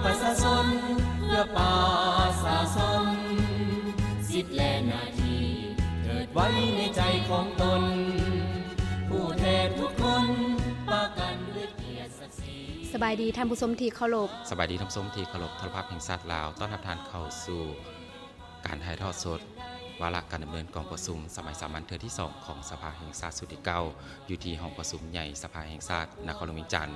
ປະຊາຊົນ ເພື່ອປະຊາຊົນ ສິດ ແລະ ໜ້າທີ່ ເກີດໄວ້ໃນໃຈຂອງຕົນ ຜູ້ແທນທຸກຄົນ ປະກັນດ້ວຍກຽດສັກສີ. ສະບາຍດີທ່ານຜູ້ຊົມທີ່ເຄົາລົບ. ສະບາຍດີທ່ານຜູ້ຊົມທີ່ເຄົາລົບ. ໂທລະພາບແຫ່ງຊາດລາວ ຕ້ອນຮັບທ່ານເຂົ້າສູ່ການຖ່າຍທອດສົດ ວາລະການດຳເນີນກອງປະຊຸມສະໄໝສາມັນເທື່ອທີສອງຂອງສະພາແຫ່ງຊາດຊຸດທີເກົ້າ ຢູ່ທີ່ຫ້ອງປະຊຸມໃຫຍ່ສະພາແຫ່ງຊາດ ນະຄອນຫຼວງວຽງຈັນ.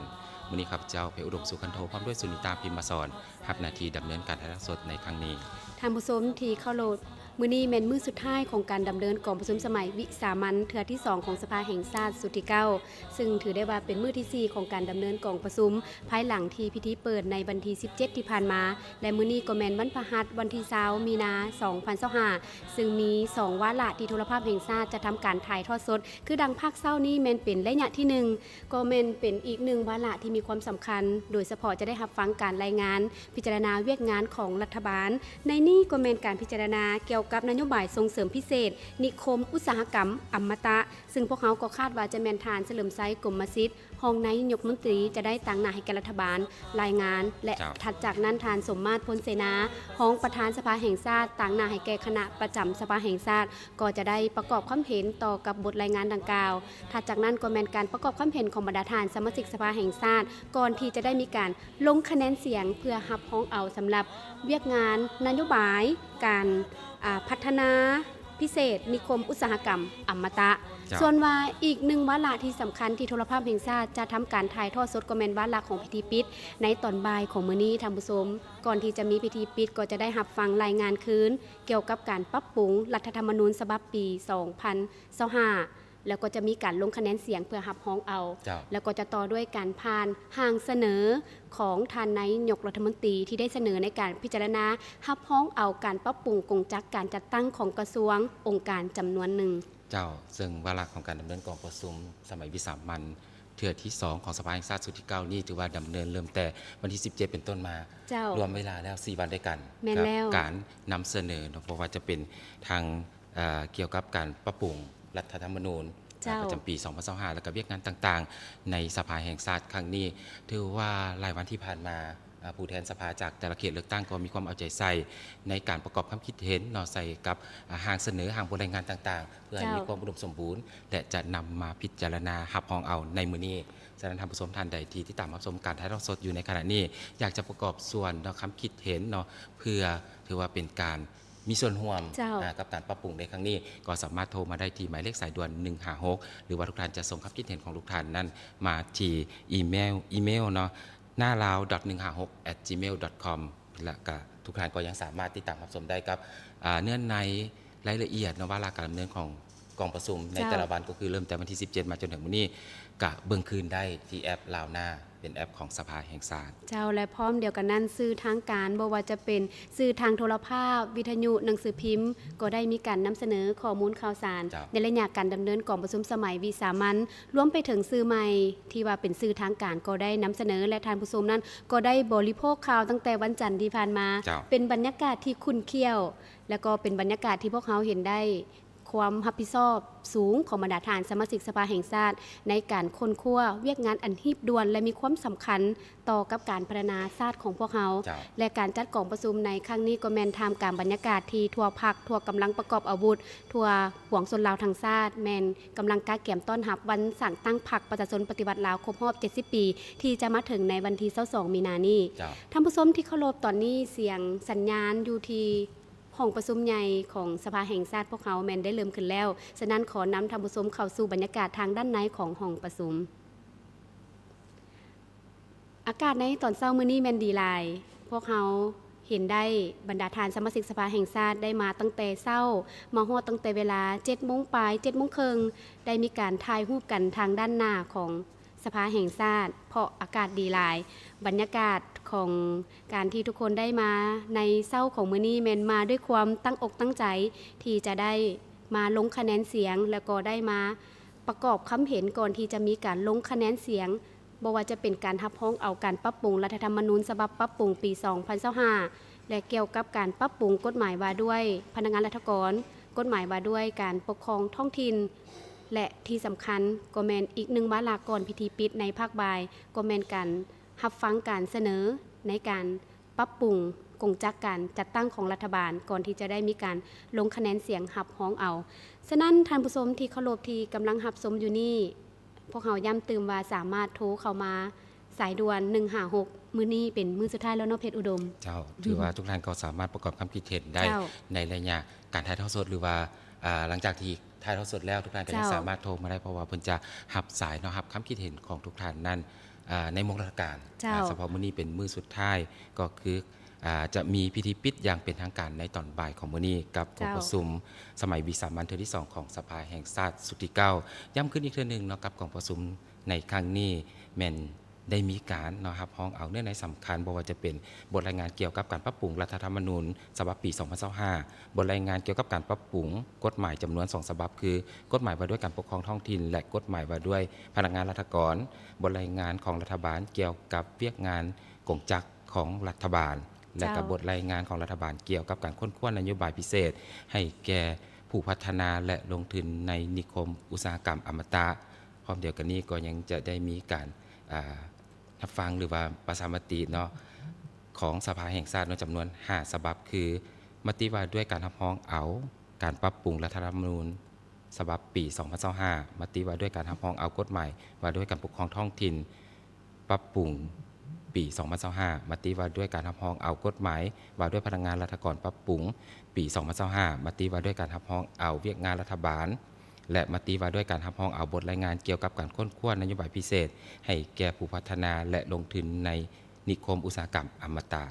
ມື້ນີ້ຂ້າພະເຈົ້າ ເພັດອຸດົມ ສຸຂັນໂທ ພ້ອມດ້ວຍ ສຸນິຕາ ພິມມະສອນ ຮັບໜ້າທີ່ດຳເນີນການຖ່າຍທອດສົດໃນຄັ້ງນີ້. ທ່ານຜູ້ຊົມທີ່ເຄົາລົບ, ມື້ນີ້ແມ່ນມື້ສຸດທ້າຍຂອງການດຳເນີນກອງປະຊຸມສະໄໝວິສາມັນເທື່ອທີສອງຂອງສະພາແຫ່ງຊາດຊຸດທີເກົ້າ ຊຶ່ງຖືໄດ້ວ່າເປັນມື້ທີສີ່ຂອງການດຳເນີນກອງປະຊຸມ ພາຍຫຼັງທີ່ພິທີເປີດໃນວັນທີສິບເຈັດທີ່ຜ່ານມາ ແລະ ມື້ນີ້ກໍແມ່ນວັນພະຫັດ ວັນທີຊາວ ມີນາ ສອງພັນຊາວຫ້າ ຊຶ່ງມີສອງວາລະທີ່ໂທລະພາບແຫ່ງຊາດຈະທຳການຖ່າຍທອດສົດ ຄືດັ່ງພາກເຊົ້ານີ້ແມ່ນເປັນໄລຍະທີໜຶ່ງ ກໍແມ່ນເປັນອີກໜຶ່ງວາລະທີ່ມີຄວາມສຳຄັນ ໂດຍສະເພາະຈະໄດ້ຮັບຟັງການລາຍງານພິຈາລະນາວຽກງານຂອງລັດຖະບານ. ໃນນີ້ກໍແມ່ນການພິຈາລະນາກ່ຽວກັບນະໂຍບາຍສົ່ງເສີມພິເສດນິຄົມອຸດສາຫະກຳອຳມະຕະ, ຊຶ່ງພວກເຮົາກໍຄາດວ່າຈະແມ່ນທ່ານ ສະເຫຼີມໄຊ ກົມມະສິດ ຮອງນາຍົກລັດຖະມົນຕີ ຈະໄດ້ຕາງໜ້າໃຫ້ແກ່ລັດຖະບານລາຍງານ ແລະ ເຈົ້າ ຖັດຈາກນັ້ນ ທ່ານ ສົມມາດ ພົນເສນາ ຮອງປະທານສະພາແຫ່ງຊາດ ຕາງໜ້າໃຫ້ແກ່ຄະນະປະຈຳສະພາແຫ່ງຊາດ ກໍຈະໄດ້ປະກອບຄວາມເຫັນຕໍ່ກັບບົດລາຍງານດັ່ງກ່າວ. ຖັດຈາກນັ້ນກໍແມ່ນການປະກອບຄວາມເຫັນຂອງບັນດາທ່ານສະມາຊິກສະພາແຫ່ງຊາດ ກ່ອນທີ່ຈະໄດ້ມີການລົງຄະແນນສຽງ ເພື່ອຮັບຮອງເອົາສຳລັບວຽກງານນະໂຍບາຍການ ອາ ພັດທະນາພິເສດນິຄົມອຸດສາຫະກຳອຳມະຕະ. ເຈົ້າ. ສ່ວນວ່າອີກໜຶ່ງວາລະທີ່ສຳຄັນທີ່ໂທລະພາບແຫ່ງຊາດຈະທຳການຖ່າຍທອດສົດ ກໍແມ່ນວາລະຂອງພິທີປິດໃນຕອນບ່າຍຂອງມື້ນີ້ ທ່ານຜູ້ຊົມ. ກ່ອນທີ່ຈະມີພິທີປິດ ກໍຈະໄດ້ຮັບຟັງລາຍງານຄືນກ່ຽວກັບການປັບປຸງລັດຖະທຳມະນູນສະບັບປີສອງພັນຊາວຫ້າ ແລ້ວກໍຈະມີການລົງຄະແນນສຽງເພື່ອຮັບຮອງເອົາ. ເຈົ້າ. ແລ້ວກໍຈະຕໍ່ດ້ວຍການຜ່ານຮ່າງສະເໜີຂອງທ່ານນາຍົກລັດຖະມົນຕີ ທີ່ໄດ້ສະເໜີໃນການພິຈາລະນາຮັບຮອງເອົາການປັບປຸງກົງຈັກການຈັດຕັ້ງຂອງກະຊວງ, ອົງການຈຳນວນໜຶ່ງ. ເຈົ້າ, ເຊິ່ງວາລະຂອງການດຳເນີນກອງປະຊຸມສະໄໝວິສາມັນເທື່ອທີສອງຂອງສະພາແຫ່ງຊາດຊຸດທີເກົ້ານີ້ ຖືວ່າດຳເນີນເລີ່ມແຕ່ວັນທີສິບເຈັດເປັນຕົ້ນມາ. ເຈົ້າ. ລວມເວລາແລ້ວສີ່ວັນດ້ວຍກັນ. ແມ່ນແລ້ວ. ກັບການນຳສະເໜີເນາະ, ບໍ່ວ່າຈະເປັນທາງ ເອີ່ ກ່ຽວກັບການປັບປຸງລັດຖະທຳມະນູນ ເຈົ້າ ປະຈຳປີສອງພັນຊາວຫ້າ ແລ້ວກໍວຽກງານຕ່າງໆໃນສະພາແຫ່ງຊາດຄັ້ງນີ້. ຖືວ່າຫຼາຍວັນທີ່ຜ່ານມາ ອາ ຜູ້ແທນສະພາຈາກແຕ່ລະເຂດເລືອກຕັ້ງກໍມີຄວາມເອົາໃຈໃສ່ໃນການປະກອບຄຳຄິດເຫັນເນາະ ໃສ່ກັບ ອາ ຮ່າງສະເໜີ, ຮ່າງບົດລາຍງານຕ່າງໆ ເພື່ອໃຫ້ ເຈົ້າ ມີຄວາມອຸດົມສົມບູນ ແລະ ຈະນຳມາພິຈາລະນາຮັບຮອງເອົາໃນມື້ນີ້. ສະນັ້ນ ທ່ານຜູ້ຊົມທ່ານໃດທີ່ຕິດຕາມຮັບຊົມການຖ່າຍທອດສົດຢູ່ໃນຂະນະນີ້ ຢາກຈະປະກອບສ່ວນເນາະ ຄຳຄິດເຫັນເນາະ ເພື່ອຖືວ່າເປັນການ ມີສ່ວນຮ່ວມ ເຈົ້າ ອາ ກັບການປັບປຸງໃນຄັ້ງນີ້ ກໍສາມາດໂທມາໄດ້ທີ່ໝາຍເລກສາຍດ່ວນໜຶ່ງຫ້າຫົກ ຫຼືວ່າທຸກທ່ານຈະສົ່ງຄຳຄິດເຫັນຂອງທຸກທ່ານນັ້ນມາທີ່ອີເມວ ອີເມວເນາະ ນາລາວ ໜຶ່ງຫ້າຫົກ ແອັດຈີເມວ ດອດຄອມ ແລະ ກະທຸກທ່ານກໍຍັງສາມາດຕິດຕາມຮັບຊົມໄດ້ກັບ ອາ ເນື້ອໃນ ລາຍລະອຽດເນາະ ວາລະການດຳເນີນຂອງກອງປະຊຸມໃນ ເຈົ້າ ແຕ່ລະວັນ ກໍຄືເລີ່ມແຕ່ວັນທີສິບເຈັດມາຈົນເຖິງມື້ນີ້ ກະເບິ່ງຄືນໄດ້ທີ່ແອັບລາວນາ ເປັນແອັບຂອງສະພາແຫ່ງຊາດ. ເຈົ້າ ແລະ ພ້ອມດຽວກັນນັ້ນ ສື່ທາງການ ບໍ່ວ່າຈະເປັນສື່ທາງໂທລະພາບ, ວິທະຍຸ, ໜັງສືພິມ ກໍໄດ້ມີການນຳສະເໜີຂໍ້ມູນຂ່າວສານ ເຈົ້າ ໃນໄລຍະການດຳເນີນກອງປະຊຸມສະໄໝວິສາມັນ, ລວມໄປເຖິງສື່ໃໝ່ທີ່ວ່າເປັນສື່ທາງການກໍໄດ້ນຳສະເໜີ ແລະ ທ່ານຜູ້ຊົມນັ້ນກໍໄດ້ບໍລິໂພກຂ່າວຕັ້ງແຕ່ວັນຈັນທີ່ຜ່ານມາ. ເຈົ້າ. ເປັນບັນຍາກາດທີ່ຂຸ້ນຂ້ຽວ ແລະ ກໍເປັນບັນຍາກາດທີ່ພວກເຮົາເຫັນໄດ້ ຄວາມຮັບຜິດຊອບສູງຂອງບັນດາທ່ານສະມາຊິກສະພາແຫ່ງຊາດ ໃນການຄົ້ນຄວ້າວຽກງານອັນຮີບດ່ວນ ແລະ ມີຄວາມສຳຄັນຕໍ່ກັບການພັດທະນາຊາດຂອງພວກເຮົາ. ເຈົ້າ. ແລະ ການຈັດກອງປະຊຸມໃນຄັ້ງນີ້ກໍແມ່ນທ່າມກາງບັນຍາກາດທີ່ທົ່ວພັກ, ທົ່ວກຳລັງປະກອບອາວຸດ, ທົ່ວປວງຊົນລາວທັງຊາດ ແມ່ນກຳລັງກະກຽມຕ້ອນຮັບວັນສ້າງຕັ້ງພັກປະຊາຊົນປະຕິວັດລາວຄົບຮອບເຈັດສິບປີ ທີ່ຈະມາເຖິງໃນວັນທີຊາວສອງມີນານີ້. ເຈົ້າ. ທ່ານຜູ້ຊົມທີ່ເຄົາລົບ, ຕອນນີ້ສຽງສັນຍານຢູ່ທີ່ ຫ້ອງປະຊຸມໃຫຍ່ຂອງສະພາແຫ່ງຊາດພວກເຮົາແມ່ນໄດ້ເລີ່ມຂຶ້ນແລ້ວ, ສະນັ້ນຂໍນຳທ່ານຜູ້ຊົມເຂົ້າສູ່ບັນຍາກາດທາງດ້ານໃນຂອງຫ້ອງປະຊຸມ. ອາກາດໃນຕອນເຊົ້າມື້ນີ້ແມ່ນດີຫຼາຍ. ພວກເຮົາເຫັນໄດ້ບັນດາທ່ານສະມາຊິກສະພາແຫ່ງຊາດໄດ້ມາຕັ້ງແຕ່ເຊົ້າ, ມາຮອດຕັ້ງແຕ່ເວລາເຈັດໂມງປາຍ, ເຈັດໂມງເຄິ່ງ, ໄດ້ມີການຖ່າຍຮູບກັນທາງດ້ານໜ້າຂອງ ສະພາແຫ່ງຊາດ ເພາະອາກາດດີຫຼາຍ. ບັນຍາກາດຂອງການທີ່ທຸກຄົນໄດ້ມາໃນເຊົ້າຂອງມື້ນີ້ ແມ່ນມາດ້ວຍຄວາມຕັ້ງອົກຕັ້ງໃຈທີ່ຈະໄດ້ມາລົງຄະແນນສຽງ ແລ້ວກໍໄດ້ມາປະກອບຄຳເຫັນກ່ອນທີ່ຈະມີການລົງຄະແນນສຽງ, ບໍ່ວ່າຈະເປັນການຮັບຮອງເອົາການປັບປຸງລັດຖະທຳມະນູນສະບັບປັບປຸງປີສອງພັນຊາວຫ້າ ແລະ ກ່ຽວກັບການປັບປຸງກົດໝາຍວ່າດ້ວຍພະນັກງານລັດຖະກອນ, ກົດໝາຍວ່າດ້ວຍການປົກຄອງທ້ອງຖິ່ນ ແລະ ທີ່ສຳຄັນກໍແມ່ນອີກໜຶ່ງວາລະກ່ອນພິທີປິດໃນພາກບ່າຍ ກໍແມ່ນການຮັບຟັງການສະເໜີໃນການ ປັບປຸງກົງຈັກການຈັດຕັ້ງຂອງລັດຖະບານ ກ່ອນທີ່ຈະໄດ້ມີການລົງຄະແນນສຽງຮັບຮອງເອົາ. ສະນັ້ນ ທ່ານຜູ້ຊົມທີ່ເຄົາລົບທີ່ກຳລັງຮັບຊົມຢູ່ນີ້, ພວກເຮົາຢ້ຳຕື່ມວ່າສາມາດໂທເຂົ້າມາສາຍດ່ວນ ໜຶ່ງຫ້າຫົກ ມື້ນີ້ເປັນມື້ສຸດທ້າຍແລ້ວເນາະ ເພັດອຸດົມ. ເຈົ້າ ຖືວ່າ ອືມ ທຸກທ່ານກໍສາມາດປະກອບຄວາມຄິດເຫັນໄດ້ ເຈົ້າ ໃນໄລຍະການຖ່າຍທອດສົດ ຫຼືວ່າ ອ່າ ຫຼັງຈາກທີ່ຖ່າຍທອດສົດແລ້ວ ທຸກທ່ານກໍຍັງ ເຈົ້າ ສາມາດໂທມາໄດ້ ເພາະວ່າເພິ່ນຈະຮັບສາຍເນາະ ຮັບຄຳຄິດເຫັນຂອງທຸກທ່ານນັ້ນ ອ່າ ໃນໂມງລາຊະການ. ເຈົ້າ ອ່າ ສະເພາະມື້ນີ້ເປັນມື້ສຸດທ້າຍ ກໍຄື ອ່າ ຈະມີພິທີປິດຢ່າງເປັນທາງການໃນຕອນບ່າຍຂອງມື້ນີ້ ກັບກອງ ເຈົ້າ ປະຊຸມສະໄໝວິສາມັນເທື່ອທີສອງຂອງສະພາແຫ່ງຊາດຊຸດທີເກົ້າ. ຢ້ຳຄືນອີກເທື່ອໜຶ່ງເນາະ ກັບກອງປະຊຸມໃນຄັ້ງນີ້ແມ່ນໄດ້ມີການເນາະ ຮັບຮອງເອົາເນື້ອໃນສຳຄັນ ບໍ່ວ່າຈະເປັນບົດລາຍງານກ່ຽວກັບການປັບປຸງລັດຖະທຳມະນູນສະບັບປີສອງພັນຊາວຫ້າ, ບົດລາຍງານກ່ຽວກັບການປັບປຸງກົດໝາຍຈຳນວນສອງສະບັບ ຄື ກົດໝາຍວ່າດ້ວຍການປົກຄອງທ້ອງຖິ່ນ ແລະ ກົດໝາຍວ່າດ້ວຍພະນັກງານລັດຖະກອນ, ບົດລາຍງານຂອງລັດຖະບານກ່ຽວກັບວຽກງານກົງຈັກ ຂອງລັດຖະບານ ແລະ ກະ ເຈົ້າ ບົດລາຍງານຂອງລັດຖະບານກ່ຽວກັບການຄົ້ນຄວ້ານະໂຍບາຍພິເສດໃຫ້ແກ່ຜູ້ພັດທະນາ ແລະ ລົງທຶນໃນນິຄົມອຸດສາຫະກຳອະມະຕະ. ພ້ອມດຽວກັນນີ້ກໍຍັງຈະໄດ້ມີການ ອ່າ ຮັບຟັງ ຫຼືວ່າປະຊາມະຕິເນາະ ຂອງສະພາແຫ່ງຊາດເນາະ ຈຳນວນຫ້າສະບັບ ຄື ມະຕິວ່າດ້ວຍການຮັບຮອງເອົາການປັບປຸງລັດຖະທຳມະນູນ ສະບັບປີສອງພັນຊາວຫ້າ, ມະຕິວ່າດ້ວຍການຮັບຮອງເອົາກົດໝາຍວ່າດ້ວຍການປົກຄອງທ້ອງຖິ່ນປັບປຸງປີສອງພັນຊາວຫ້າ, ມະຕິວ່າດ້ວຍການຮັບຮອງເອົາກົດໝາຍວ່າດ້ວຍພະນັກງານລັດຖະກອນປັບປຸງປີສອງພັນຊາວຫ້າ, ມະຕິວ່າດ້ວຍການຮັບຮອງເອົາວຽກງານລັດຖະບານ ແລະ ມະຕິວ່າດ້ວຍການຮັບຮອງເອົາບົດລາຍງານກ່ຽວກັບການຄົ້ນຄວ້ານະໂຍບາຍພິເສດໃຫ້ແກ່ຜູ້ພັດທະນາ ແລະ ລົງທຶນໃນ ນິຄົມອຸດສາຫະກຳອະມະຕະ.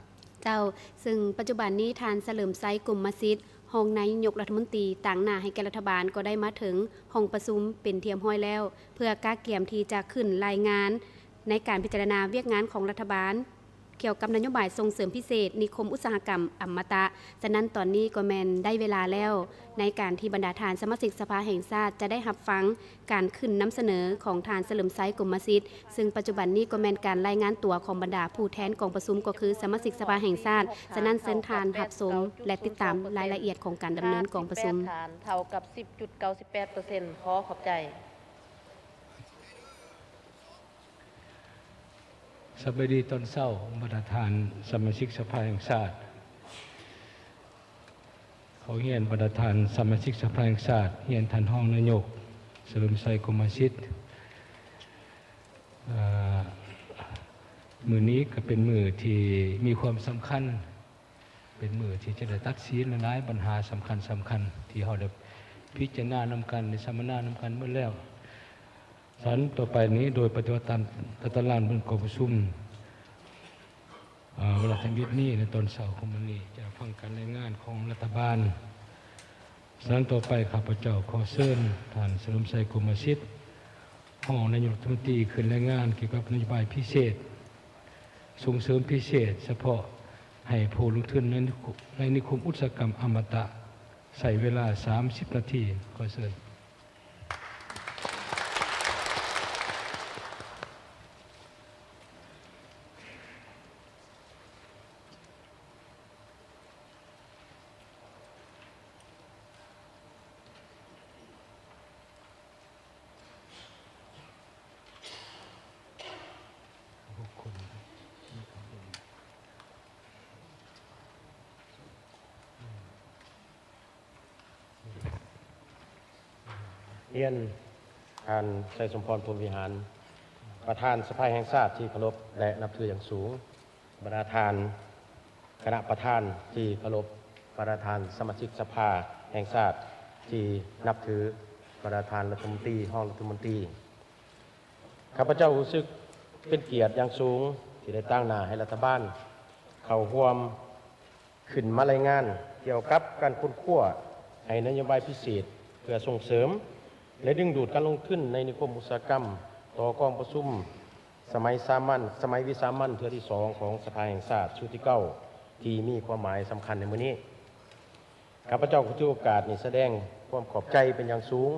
ເຈົ້າ, ເຊິ່ງປັດຈຸບັນນີ້ທ່ານ ສະເຫຼີມໄຊ ກົມມະສິດ ຮອງນາຍົກລັດຖະມົນຕີ ຕາງໜ້າໃຫ້ແກ່ລັດຖະບານ ກໍໄດ້ມາເຖິງຫ້ອງປະຊຸມເປັນທີ່ຮຽບຮ້ອຍແລ້ວ ເພື່ອກະກຽມທີ່ຈະຂຶ້ນລາຍງານໃນການພິຈາລະນາວຽກງານຂອງລັດຖະບານ ກ່ຽວກັບນະໂຍບາຍສົ່ງເສີມພິເສດນິຄົມອຸດສາຫະກຳອະມະຕະ. ສະນັ້ນຕອນນີ້ກໍແມ່ນໄດ້ເວລາແລ້ວ ໃນການທີ່ບັນດາທ່ານສະມາຊິກສະພາແຫ່ງຊາດຈະໄດ້ຮັບຟັງ ການຂຶ້ນນຳສະເໜີຂອງທ່ານ ສະເຫຼີມໄຊ ກົມມະສິດ, ເຊິ່ງປັດຈຸບັນນີ້ກໍແມ່ນການລາຍງານຕົວຂອງບັນດາຜູ້ແທນກອງປະຊຸມ ກໍຄືສະມາຊິກສະພາແຫ່ງຊາດ. ສະນັ້ນເຊີນທ່ານຮັບຊົມ ແລະ ຕິດຕາມລາຍລະອຽດຂອງການດຳເນີນກອງປະຊຸມ. ເທົ່າກັບສິບຈຸດເກົ້າສິບແປດເປີເຊັນ. ຂໍຂອບໃຈ. ສະບາຍດີຕອນເຊົ້າ ບັນດາທ່ານສະມາຊິກສະພາແຫ່ງຊາດ. ຂໍຮຽນບັນດາທ່ານສະມາຊິກສະພາແຫ່ງຊາດ, ຮຽນທ່ານຮອງນາຍົກ ສະເຫຼີມໄຊ ກົມມະສິດ. ເອີ ມື້ນີ້ກໍເປັນມື້ທີ່ມີຄວາມສຳຄັນ, ເປັນມື້ທີ່ຈະໄດ້ຕັດສິນຫຼາຍໆບັນຫາສຳຄັນໆ ທີ່ເຮົາໄດ້ພິຈາລະນານຳກັນ, ໄດ້ສຳມະນານຳກັນໝົດແລ້ວ. ສະນັ້ນຕໍ່ໄປນີ້ ໂດຍປະຕິບັດຕາມຕາຕະລາງເບິ່ງກອງປະຊຸມ ເອີ ວັນທຳອິດນີ້ ໃນຕອນເຊົ້າຂອງມື້ນີ້ ຈະຟັງການລາຍງານຂອງລັດຖະບານ. ສະນັ້ນຕໍ່ໄປ ຂ້າພະເຈົ້າຂໍເຊີນທ່ານ ສະເຫຼີມໄຊ ກົມມະສິດ ຮອງນາຍົກລັດຖະມົນຕີ ຂຶ້ນລາຍງານກ່ຽວກັບນະໂຍບາຍພິເສດ ສົ່ງເສີມພິເສດສະເພາະໃຫ້ຜູ້ລົງທຶນໃນ ໃນນິຄົມອຸດສາຫະກຳອະມະຕະ ໃຊ້ເວລາສາມສິບນາທີ. ຂໍເຊີນ. ຮຽນທ່ານ ໄຊສົມພອນ ພົມວິຫານ ປະທານສະພາແຫ່ງຊາດທີ່ເຄົາລົບ ແລະ ນັບຖືຢ່າງສູງ, ບັນດາທ່ານຄະນະປະທານທີ່ເຄົາລົບ, ບັນດາທ່ານສະມາຊິກສະພາແຫ່ງຊາດທີ່ນັບຖື, ບັນດາທ່ານລັດຖະມົນຕີ, ຮອງລັດຖະມົນຕີ, ຂ້າພະເຈົ້າຮູ້ສຶກເປັນກຽດຢ່າງສູງທີ່ໄດ້ຕາງໜ້າໃຫ້ລັດຖະບານເຂົ້າຮ່ວມ ຂຶ້ນມາລາຍງານກ່ຽວກັບການຄົ້ນຄວ້າໃຫ້ນະໂຍບາຍພິເສດ ເພື່ອສົ່ງເສີມ ແລະ ດຶງດູດການລົງທຶນໃນນິຄົມອຸດສາຫະກຳ ຕໍ່ກອງປະຊຸມສະໄໝສາມັນ, ສະໄໝວິສາມັນເທື່ອທີສອງຂອງສະພາແຫ່ງຊາດຊຸດທີເກົ້າ ທີ່ມີຄວາມໝາຍສຳຄັນໃນມື້ນີ້. ຂ້າພະເຈົ້າກໍຖືໂອກາດນີ້ສະແດງຄວາມຂອບໃຈເປັນຢ່າງສູງ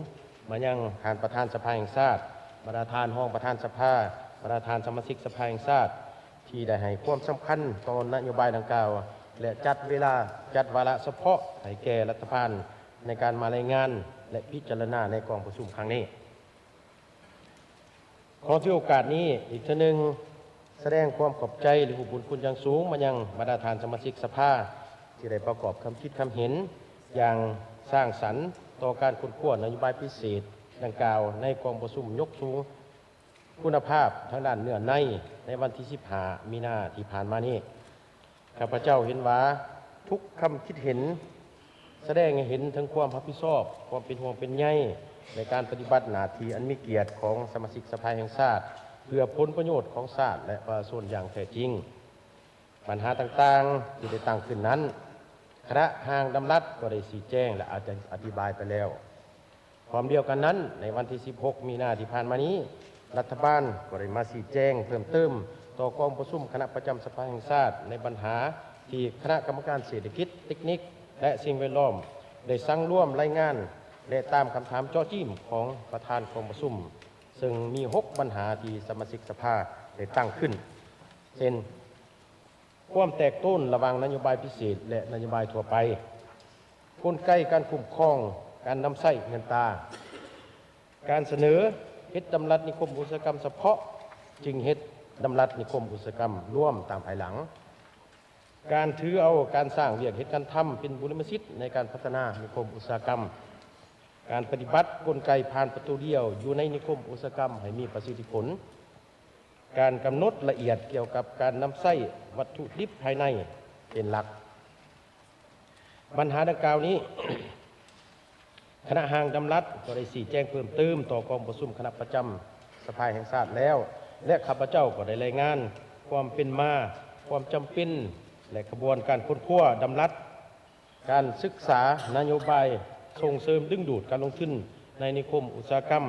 ມາຍັງທ່ານປະທານສະພາແຫ່ງຊາດ, ບັນດາທ່ານຮອງປະທານສະພາ, ບັນດາທ່ານສະມາຊິກສະພາແຫ່ງຊາດ ທີ່ໄດ້ໃຫ້ຄວາມສຳຄັນຕໍ່ນະໂຍບາຍດັ່ງກ່າວ ແລະ ຈັດເວລາ, ຈັດວາລະສະເພາະໃຫ້ແກ່ລັດຖະບານໃນການມາລາຍງານ ແລະ ພິຈາລະນາໃນກອງປະຊຸມຄັ້ງນີ້. ຂໍຖືໂອກາດນີ້ອີກເທື່ອໜຶ່ງ ສະແດງຄວາມຂອບໃຈ ແລະ ຮູ້ບຸນຄຸນຢ່າງສູງມາຍັງບັນດາທ່ານສະມາຊິກສະພາ ທີ່ໄດ້ປະກອບຄຳຄິດຄຳເຫັນຢ່າງສ້າງສັນຕໍ່ການຄົ້ນຄວ້ານະໂຍບາຍພິເສດດັ່ງກ່າວ ໃນກອງປະຊຸມຍົກສູງຄຸນນະພາບທາງດ້ານເນື້ອໃນ ໃນວັນທີສິບຫ້າ ມີນາທີ່ຜ່ານມານີ້. ຂ້າພະເຈົ້າເຫັນວ່າທຸກຄຳຄິດເຫັນ ສະແດງໃຫ້ເຫັນເຖິງຄວາມຮັບຜິດຊອບ, ຄວາມເປັນຫ່ວງເປັນໃຍ ໃນການປະຕິບັດໜ້າທີ່ອັນມີກຽດຂອງສະມາຊິກສະພາແຫ່ງຊາດ ເພື່ອຜົນປະໂຫຍດຂອງຊາດ ແລະ ປະຊາຊົນຢ່າງແທ້ຈິງ. ບັນຫາຕ່າງໆທີ່ໄດ້ຕັ້ງຂຶ້ນນັ້ນ, ຄະນະຮ່າງດຳລັດກໍໄດ້ຊີ້ແຈງ ແລະ ອາດຈະອະທິບາຍໄປແລ້ວ. ພ້ອມດຽວກັນນັ້ນ, ໃນວັນທີສິບຫົກ ມີນາທີ່ຜ່ານມານີ້, ລັດຖະບານກໍໄດ້ມາຊີ້ແຈງເພີ່ມເຕີມຕໍ່ກອງປະຊຸມຄະນະປະຈຳສະພາແຫ່ງຊາດ ໃນບັນຫາທີ່ຄະນະກຳມະການເສດຖະກິດ, ເຕັກນິກ ແລະ ສິ່ງແວດລ້ອມ ໄດ້ສັງລວມລາຍງານ ແລະ ຕາມຄຳຖາມເຈາະຈີ້ມຂອງປະທານກອງປະຊຸມ, ເຊິ່ງມີຫົກບັນຫາທີ່ສະມາຊິກສະພາໄດ້ຕັ້ງຂຶ້ນ ເຊັ່ນ: ຄວາມແຕກໂຕນລະຫວ່າງນະໂຍບາຍພິເສດ ແລະ ນະໂຍບາຍທົ່ວໄປ, ກົນໄກການຄຸ້ມຄອງການນຳໃຊ້ເງິນຕາ, ການສະເໜີເຮັດດຳລັດນິຄົມອຸດສາຫະກຳສະເພາະ ຈຶ່ງເຮັດດຳລັດນິຄົມອຸດສາຫະກຳລວມຕາມພາຍຫຼັງ, ການຖືເອົາການສ້າງວຽກເຮັດງານທຳເປັນບຸລິມະສິດໃນການພັດທະນານິຄົມອຸດສາຫະກຳ, ການປະຕິບັດກົນໄກຜ່ານປະຕູດຽວຢູ່ໃນນິຄົມອຸດສາຫະກຳໃຫ້ມີປະສິດທິຜົນ, ການກຳນົດລະອຽດກ່ຽວກັບການນຳໃຊ້ວັດຖຸດິບພາຍໃນເປັນຫຼັກ. ບັນຫາດັ່ງກ່າວນີ້, ຄະນະຮ່າງດຳລັດກໍໄດ້ຊີ້ແຈງເພີ່ມເຕີມຕໍ່ກອງປະຊຸມຄະນະປະຈຳສະພາແຫ່ງຊາດແລ້ວ ແລະ ຂ້າພະເຈົ້າກໍໄດ້ລາຍງານຄວາມເປັນມາ, ຄວາມຈຳເປັນ ແລະ ຂະບວນການຄົ້ນຄວ້າດຳລັດ, ການສຶກສານະໂຍບາຍສົ່ງເສີມດຶງດູດການລົງທຶນໃນນິຄົມອຸດສາຫະກຳ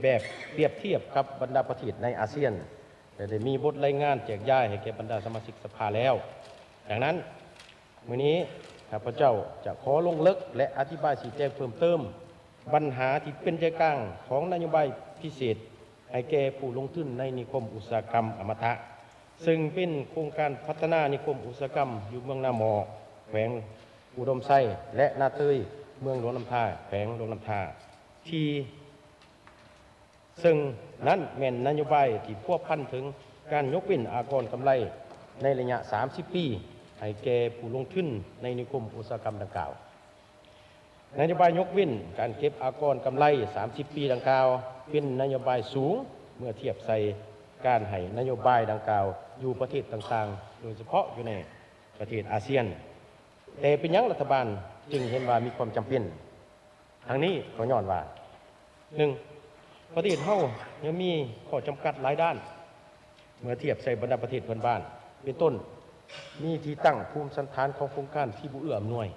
ແບບປຽບທຽບກັບບັນດາປະເທດໃນອາຊຽນ ແລະ ໄດ້ມີບົດລາຍງານແຈກຢາຍໃຫ້ແກ່ບັນດາສະມາຊິກສະພາແລ້ວ. ດັ່ງນັ້ນ, ມື້ນີ້ຂ້າພະເຈົ້າຈະຂໍລົງເລິກ ແລະ ອະທິບາຍຊີ້ແຈງເພີ່ມເຕີມບັນຫາທີ່ເປັນໃຈກາງຂອງນະໂຍບາຍພິເສດໃຫ້ແກ່ຜູ້ລົງທຶນໃນນິຄົມອຸດສາຫະກຳອະມະຕະ, ເຊິ່ງເປັນໂຄງການພັດທະນານິຄົມອຸດສາຫະກຳຢູ່ເມືອງນາໝໍ້ ແຂວງອຸດົມໄຊ ແລະ ນາເຕີຍ ເມືອງຫຼວງນ້ຳທາ ແຂວງຫຼວງນ້ຳທາ ທີ່ ເຊິ່ງນັ້ນແມ່ນນະໂຍບາຍທີ່ພົວພັນເຖິງການຍົກເວັ້ນອາກອນກຳໄລໃນໄລຍະສາມສິບປີ ໃຫ້ແກ່ຜູ້ລົງທຶນໃນນິຄົມອຸດສາຫະກຳດັ່ງກ່າວ. ນະໂຍບາຍຍົກເວັ້ນການເກັບອາກອນກຳໄລສາມສິບປີດັ່ງກ່າວ ເປັນນະໂຍບາຍສູງເມື່ອທຽບໃສ່ການໃຫ້ນະໂຍບາຍດັ່ງກ່າວຢູ່ປະເທດຕ່າງໆ, ໂດຍສະເພາະຢູ່ໃນປະເທດອາຊຽນ. ແຕ່ເປັນຫຍັງລັດຖະບານຈຶ່ງເຫັນວ່າມີຄວາມຈຳເປັນ? ທັງນີ້ກໍຍ້ອນວ່າ ໜຶ່ງ ປະເທດເຮົາຍັງມີຂໍ້ຈຳກັດຫຼາຍດ້ານ ເມື່ອທຽບໃສ່ບັນດາປະເທດເພື່ອນບ້ານ, ເປັນຕົ້ນ ມີທີ່ຕັ້ງພູມສັນຖານຂອງໂຄງການທີ່ບໍ່ເອື້ອອຳນວຍ.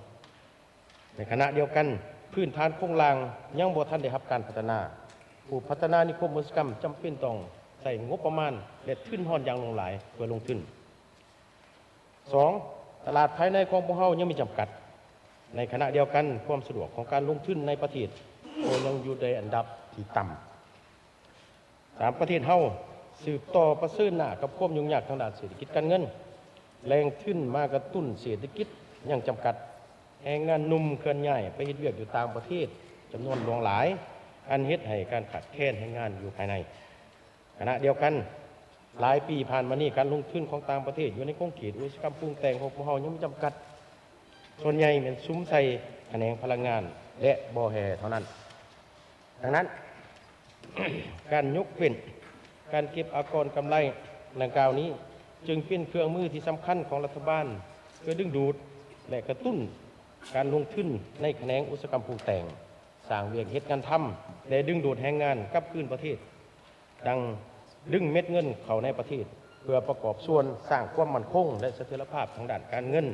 ໃນຂະນະດຽວກັນ, ພື້ນຖານໂຄງລ່າງຍັງບໍ່ທັນໄດ້ຮັບການພັດທະນາ. ຜູ້ພັດທະນານິຄົມອຸດສາຫະກຳຈຳເປັນຕ້ອງໃຊ້ງົບປະມານ ແລະ ທຶນຮອນຢ່າງຫຼວງຫຼາຍເພື່ອລົງທຶນ. ສອງ ຕະຫຼາດພາຍໃນຂອງພວກເຮົາຍັງມີຈຳກັດ. ໃນຂະນະດຽວກັນ, ຄວາມສະດວກຂອງການລົງທຶນໃນປະເທດກໍຍັງຢູ່ໃນອັນດັບທີ່ຕ່ຳ. ສາມ ປະເທດເຮົາສືບຕໍ່ປະເຊີນໜ້າກັບຄວາມຫຍຸ້ງຍາກທາງດ້ານເສດຖະກິດການເງິນ. ແຫຼ່ງທຶນມາກະຕຸ້ນເສດຖະກິດຍັງຈຳກັດ. ແຮງງານໜຸ່ມເຄື່ອນຍ້າຍໄປເຮັດວຽກຢູ່ຕ່າງປະເທດຈຳນວນຫຼວງຫຼາຍ, ອັນເຮັດໃຫ້ການຂາດແຄນແຮງງານຢູ່ພາຍໃນ. ຂະນະດຽວກັນ, ຫຼາຍປີຜ່ານມານີ້ ການລົງທຶນຂອງຕ່າງປະເທດຢູ່ໃນຂົງເຂດອຸດສາຫະກຳປຸງແຕ່ງຂອງພວກເຮົາຍັງມີຈຳກັດ, ສ່ວນໃຫຍ່ແມ່ນສຸມໃສ່ຂະແໜງພະລັງງານ ແລະ ບໍ່ແຮ່ເທົ່ານັ້ນ. ດັ່ງນັ້ນ, ການຍົກເວັ້ນການເກັບອາກອນກຳໄລດັ່ງກ່າວນີ້ ຈຶ່ງເປັນເຄື່ອງມືທີ່ສຳຄັນຂອງລັດຖະບານ ເພື່ອດຶງດູດ ແລະ ກະຕຸ້ນການລົງທຶນໃນຂະແໜງອຸດສາຫະກຳປຸງແຕ່ງ, ສ້າງວຽກເຮັດງານທຳ ແລະ ດຶງດູດແຮງງານກັບຄືນປະເທດ. ດັ່ງດຶງເມັດເງິນເຂົ້າໃນປະເທດ ເພື່ອປະກອບສ່ວນສ້າງຄວາມໝັ້ນຄົງ ແລະ ສະເຖັຍລະພາບທາງດ້ານການເງິນ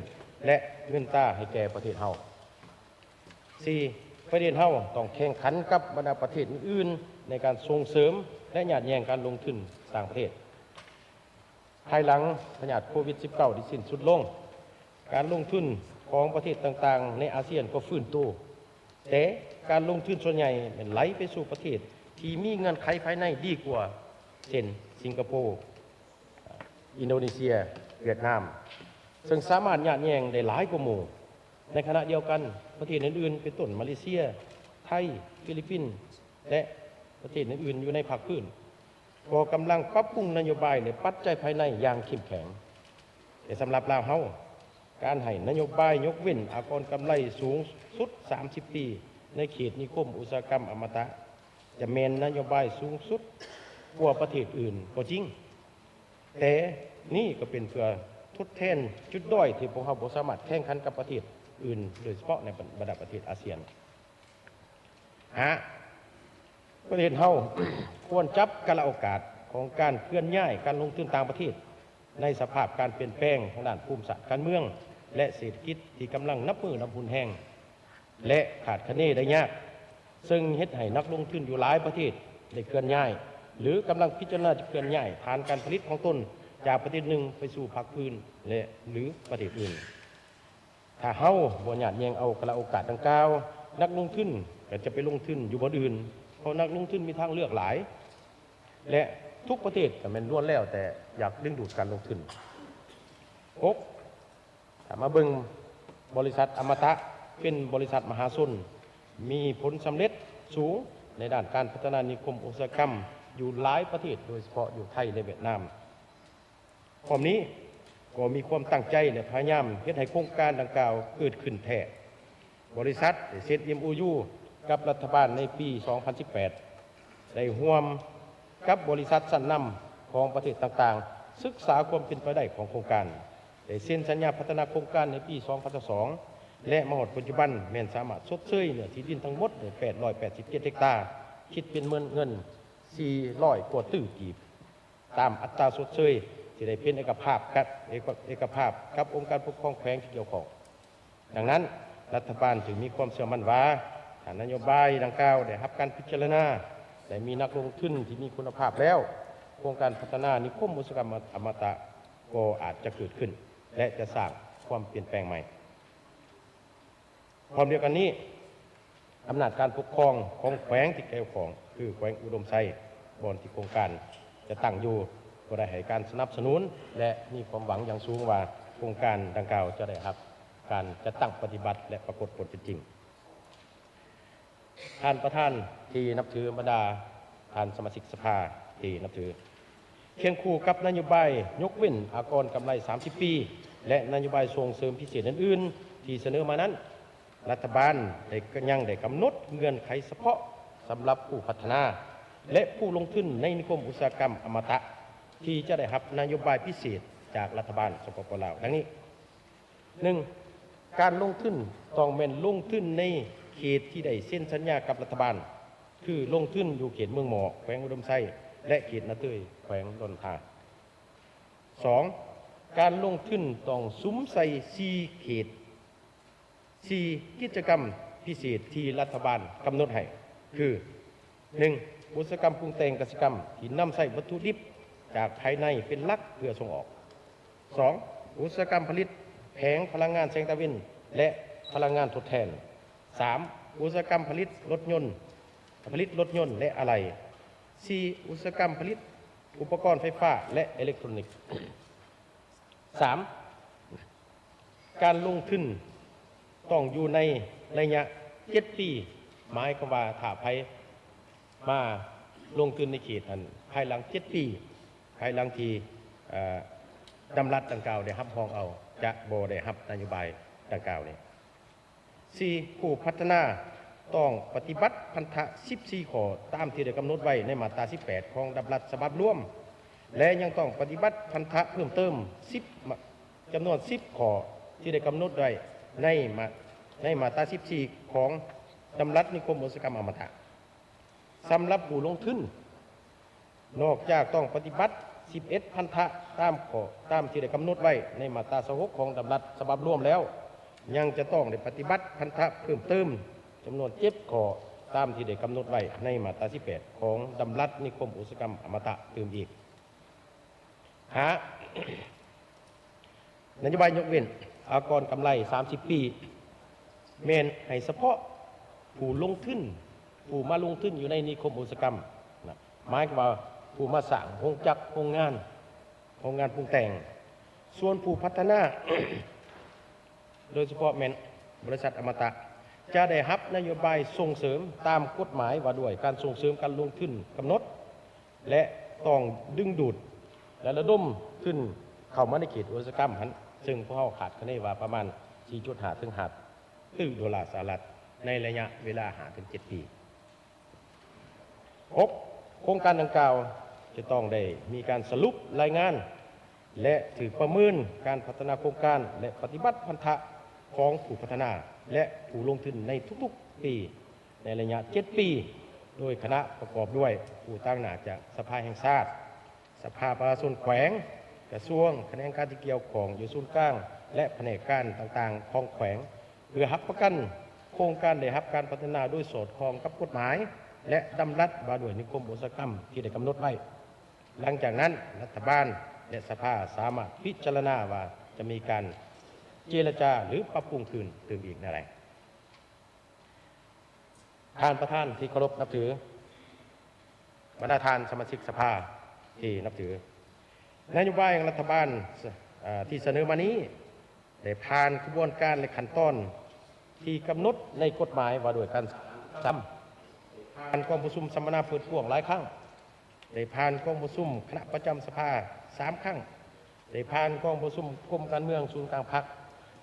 ແລະ ເງິນຕາໃຫ້ແກ່ປະເທດເຮົາ. ສີ່ ປະເທດເຮົາຕ້ອງແຂ່ງຂັນກັບບັນດາປະເທດອື່ນໆ ໃນການສົ່ງເສີມ ແລະ ຍາດແຍ່ງການລົງທຶນຕ່າງປະເທດ. ພາຍຫຼັງພະຍາດໂຄວິດສິບເກົ້າ ໄດ້ສິ້ນສຸດລົງ, ການລົງທຶນຂອງປະເທດຕ່າງໆໃນອາຊຽນກໍຟື້ນໂຕ, ແຕ່ການລົງທຶນສ່ວນໃຫຍ່ແມ່ນໄຫຼໄປສູ່ປະເທດທີ່ມີເງື່ອນໄຂພາຍໃນດີກວ່າ ເຊັ່ນ ສິງກະໂປ, ອິນໂດເນເຊຍ, ຫວຽດນາມ, ເຊິ່ງສາມາດຍາດແຍ່ງໄດ້ຫຼາຍກວ່າໝູ່. ໃນຂະນະດຽວກັນ, ປະເທດອື່ນໆ ເປັນຕົ້ນ ມາເລເຊຍ, ໄທ, ຟີລິບປິນ ແລະ ປະເທດອື່ນໆຢູ່ໃນພາກພື້ນ ກໍກຳລັງປັບປຸງນະໂຍບາຍ ແລະ ປັດໄຈພາຍໃນຢ່າງເຂັ້ມແຂງ. ແຕ່ສຳລັບລາວເຮົາ, ການໃຫ້ນະໂຍບາຍຍົກເວັ້ນອາກອນກຳໄລສູງສຸດສາມສິບປີໃນເຂດນິຄົມອຸດສາຫະກຳອະມະຕະ ຈະແມ່ນນະໂຍບາຍສູງສຸດກວ່າປະເທດອື່ນກໍຈິງ, ແຕ່ນີ້ກໍເປັນເພື່ອທົດແທນຈຸດດ້ອຍທີ່ພວກເຮົາບໍ່ສາມາດແຂ່ງຂັນກັບປະເທດອື່ນ, ໂດຍສະເພາະໃນບັນດາປະເທດອາຊຽນ. ຫ້າ, ປະເທດເຮົາຄວນຈັບກາລະໂອກາດຂອງການເຄື່ອນຍ້າຍການລົງທຶນຕ່າງປະເທດ ໃນສະພາບການປ່ຽນແປງທາງດ້ານພູມສາດການເມືອງ ແລະ ເສດຖະກິດທີ່ກຳລັງນັບມື້ນັບຮຸນແຮງ ແລະ ຄາດຄະເນໄດ້ຍາກ, ເຊິ່ງເຮັດໃຫ້ນັກລົງທຶນຢູ່ຫຼາຍປະເທດໄດ້ເຄື່ອນຍ້າຍ ຫຼື ກຳລັງພິຈາລະນາຈະເຄື່ອນຍ້າຍຖານການຜະລິດຂອງຕົນຈາກປະເທດໜຶ່ງໄປສູ່ພາກພື້ນ ແລະ ຫຼື ປະເທດອື່ນ. ຖ້າເຮົາບໍ່ຍາດແຍ່ງເອົາກາລະໂອກາດດັ່ງກ່າວ, ນັກລົງທຶນກໍຈະໄປລົງທຶນຢູ່ບ່ອນອື່ນ, ເພາະນັກລົງທຶນມີທາງເລືອກຫຼາຍ ແລະ ທຸກປະເທດກໍແມ່ນລ້ວນແລ້ວແຕ່ຢາກດຶງດູດການລົງທຶນ. ຫົກ, ຖ້າມາເບິ່ງ, ບໍລິສັດອະມະຕະເປັນບໍລິສັດມະຫາຊົນ ມີຜົນສຳເລັດສູງໃນດ້ານການພັດທະນານິຄົມອຸດສາຫະກຳຢູ່ຫຼາຍປະເທດ, ໂດຍສະເພາະຢູ່ໄທ ແລະ ຫວຽດນາມ. ພ້ອມນີ້ກໍມີຄວາມຕັ້ງໃຈ ແລະ ພະຍາຍາມເຮັດໃຫ້ໂຄງການດັ່ງກ່າວເກີດຂຶ້ນແທ້. ບໍລິສັດໄດ້ເຊັນ ເອັມໂອຢູ ກັບລັດຖະບານໃນປີສອງພັນສິບແປດ, ໄດ້ຮ່ວມກັບບໍລິສັດຊັ້ນນຳຂອງປະເທດຕ່າງໆ ສຶກສາຄວາມເປັນໄປໄດ້ຂອງໂຄງການ, ໄດ້ເຊັນສັນຍາພັດທະນາໂຄງການໃນປີສອງພັນຊາວສອງ ແລະ ມາຮອດປັດຈຸບັນແມ່ນສາມາດຊົດເຊີຍເນື້ອທີ່ດິນທັງໝົດໄດ້ແປດຮ້ອຍແປດສິບເຈັດເຮັກຕາ, ຄິດເປັນເງິນ ເງິນສີ່ຮ້ອຍກວ່າຕື້ກີບ. ຕາມອັດຕາຊົດເຊີຍທີ່ໄດ້ເປັນເອກະພາບກັບ ເອກະ ເອກະພາບກັບອົງການປົກຄອງແຂວງທີ່ກ່ຽວຂ້ອງ. ດັ່ງນັ້ນ, ລັດຖະບານຈຶ່ງມີຄວາມເຊື່ອໝັ້ນວ່າ ຖ້ານະໂຍບາຍດັ່ງກ່າວໄດ້ຮັບການພິຈາລະນາ ແລະ ມີນັກລົງທຶນທີ່ມີຄຸນນະພາບແລ້ວ, ໂຄງການພັດທະນານິຄົມອຸດສາຫະກຳອະມະຕະກໍອາດຈະເກີດຂຶ້ນ ແລະ ຈະສ້າງຄວາມປ່ຽນແປງໃໝ່. ພ້ອມດຽວກັນນີ້, ອຳນາດການປົກຄອງຂອງແຂວງທີ່ກ່ຽວຂ້ອງ ຄືແຂວງອຸດົມໄຊ ບ່ອນທີ່ໂຄງການຈະຕັ້ງຢູ່ ກໍໄດ້ໃຫ້ການສະໜັບສະໜູນ ແລະ ມີຄວາມຫວັງຢ່າງສູງວ່າໂຄງການດັ່ງກ່າວຈະໄດ້ຮັບການຈັດຕັ້ງປະຕິບັດ ແລະ ປາກົດຜົນເປັນຈິງ. ທ່ານປະທານທີ່ນັບຖື, ບັນດາທ່ານສະມາຊິກສະພາທີ່ນັບຖື, ຄຽງຄູ່ກັບນະໂຍບາຍຍົກເວັ້ນອາກອນກຳໄລສາມສິບປີ ແລະ ນະໂຍບາຍສົ່ງເສີມພິເສດອື່ນໆທີ່ສະເໜີມານັ້ນ, ລັດຖະບານໄດ້ ຍັງໄດ້ກຳນົດເງື່ອນໄຂສະເພາະສຳລັບຜູ້ພັດທະນາ ແລະ ຜູ້ລົງທຶນໃນນິຄົມອຸດສາຫະກຳອະມະຕະ ທີ່ຈະໄດ້ຮັບນະໂຍບາຍພິເສດຈາກລັດຖະບານ ສປປ ລາວ ດັ່ງນີ້. ໜຶ່ງ, ການລົງທຶນຕ້ອງແມ່ນລົງທຶນໃນເຂດທີ່ໄດ້ເຊັນສັນຍາກັບລັດຖະບານ, ຄືລົງທຶນຢູ່ເຂດເມືອງໝໍ້, ແຂວງອຸດົມໄຊ ແລະ ເຂດນາເຕີຍ, ແຂວງດອນທາ. ສອງ, ການລົງທຶນຕ້ອງສຸມໃສ່ສີ່ເຂດ, ສີ່ກິດຈະກຳພິເສດທີ່ລັດຖະບານກຳນົດໃຫ້, ຄື ໜຶ່ງ, ອຸດສາຫະກຳປຸງແຕ່ງກະສິກຳທີ່ນຳໃຊ້ວັດຖຸດິບຈາກພາຍໃນເປັນຫຼັກເພື່ອສົ່ງອອກ. ສອງ, ອຸດສາຫະກຳຜະລິດແຜງພະລັງງານແສງຕາເວັນ ແລະ ພະລັງງານທົດແທນ. ສາມ, ອຸດສາຫະກຳຜະລິດລົດຍົນ, ຜະລິດລົດຍົນ ແລະ ອາໄຫຼ່. ສີ່, ອຸດສາຫະກຳຜະລິດອຸປະກອນໄຟຟ້າ ແລະ ເອເລັກໂທຣນິກ. ສາມ, ການລົງທຶນຕ້ອງຢູ່ໃນໄລຍະເຈັດປີ, ໝາຍຄວາມວ່າຖ້າໃຜມາລົງທຶນໃນເຂດຫັ້ນ ພາຍຫຼັງເຈັດປີ, ພາຍຫຼັງທີ່ ເອີ ດຳລັດດັ່ງກ່າວໄດ້ຮັບຮອງເອົາ, ຈະບໍ່ໄດ້ຮັບນະໂຍບາຍດັ່ງກ່າວນີ້. ສີ່, ຜູ້ພັດທະນາຕ້ອງປະຕິບັດພັນທະສິບສີ່ຂໍ້ ຕາມທີ່ໄດ້ກຳນົດໄວ້ໃນມາດຕາສິບແປດຂອງດຳລັດສະບັບລວມ ແລະ ຍັງຕ້ອງປະຕິບັດພັນທະເພີ່ມເຕີມສິບ ຈຳນວນສິບຂໍ້ທີ່ໄດ້ກຳນົດໄວ້ໃນມາ ໃນມາດຕາສິບສີ່ຂອງດຳລັດນິຄົມອຸດສາຫະກຳອະມະຕະ. ສຳລັບຜູ້ລົງທຶນ, ນອກຈາກຕ້ອງປະຕິບັດສິບເອັດພັນທະຕາມຂໍ້ ຕາມທີ່ໄດ້ກຳນົດໄວ້ໃນມາດຕາຊາວຫົກຂອງດຳລັດສະບັບລວມແລ້ວ, ຍັງຈະຕ້ອງໄດ້ປະຕິບັດພັນທະເພີ່ມເຕີມຈຳນວນເຈັດຂໍ້ ຕາມທີ່ໄດ້ກຳນົດໄວ້ໃນມາດຕາສິບແປດຂອງດຳລັດນິຄົມອຸດສາຫະກຳອະມະຕະຕື່ມອີກ. ຫ້າ, ນະໂຍບາຍຍົກເວັ້ນອາກອນກຳໄລສາມສິບປີ ແມ່ນໃຫ້ສະເພາະຜູ້ລົງທຶນ, ຜູ້ມາລົງທຶນຢູ່ໃນນິຄົມອຸດສາຫະກຳນະ, ໝາຍຄວາມວ່າຜູ້ມາສ້າງໂຮງຈັກ, ໂຮງງານ, ໂຮງງານປຸງແຕ່ງ. ສ່ວນຜູ້ພັດທະນາ, ໂດຍສະເພາະແມ່ນບໍລິສັດອະມະຕະ, ຈະໄດ້ຮັບນະໂຍບາຍສົ່ງເສີມຕາມກົດໝາຍວ່າດ້ວຍການສົ່ງເສີມການລົງທຶນກຳນົດ ແລະ ຕ້ອງດຶງດູດ ແລະ ລະດົມທຶນເຂົ້າມາໃນເຂດອຸດສາຫະກຳຫັ້ນ, ເຊິ່ງພວກເຮົາຄາດຄະເນວ່າປະມານ ສີ່ຈຸດຫ້າ ເຖິງ ຫ້າຕື້ໂດລາສະຫະລັດ ໃນໄລຍະເວລາ ຫ້າ ເຖິງ ເຈັດ ປີ. ຫົກ ໂຄງການດັ່ງກ່າວຈະຕ້ອງໄດ້ມີການສະຫຼຸບລາຍງານ ແລະ ຖືກປະເມີນການພັດທະນາໂຄງການ ແລະ ປະຕິບັດພັນທະຂອງຜູ້ພັດທະນາ ແລະ ຜູ້ລົງທຶນໃນທຸກໆປີ ໃນໄລຍະເຈັດປີ ໂດຍຄະນະປະກອບດ້ວຍຜູ້ຕາງໜ້າຈາກສະພາແຫ່ງຊາດ, ສະພາປະຊາຊົນແຂວງ, ກະຊວງ, ຂະແໜງການທີ່ກ່ຽວຂ້ອງຢູ່ສູນກາງ ແລະ ພະແນກການຕ່າງໆຂອງແຂວງ ເພື່ອຮັບປະກັນໂຄງການໄດ້ຮັບການພັດທະນາໂດຍສອດຄ່ອງກັບກົດໝາຍ ແລະ ດຳລັດວ່າດ້ວຍນິຄົມອຸດສາຫະກຳທີ່ໄດ້ກຳນົດໄວ້. ຫຼັງຈາກນັ້ນ ລັດຖະບານ ແລະ ສະພາສາມາດພິຈາລະນາວ່າຈະມີການເຈລະຈາ ຫຼື ປັບປຸງຄືນຕື່ມອີກແນວໃດ. ທ່ານປະທານທີ່ເຄົາລົບນັບຖື, ບັນດາທ່ານສະມາຊິກສະພາທີ່ນັບຖື, ນະໂຍບາຍຂອງລັດຖະບານ ເອີ່ ທີ່ສະເໜີມານີ້ ໄດ້ຜ່ານຂະບວນການ ແລະ ຂັ້ນຕອນທີ່ກຳນົດໃນກົດໝາຍວ່າດ້ວຍການສ້າງ ຜ່ານກອງປະຊຸມສຳມະນາເປີດກວ້າງຫຼາຍຄັ້ງ, ໄດ້ຜ່ານກອງປະຊຸມຄະນະປະຈຳສະພາສາມຄັ້ງ, ໄດ້ຜ່ານກອງປະຊຸມກົມການເມືອງສູນກາງພັກ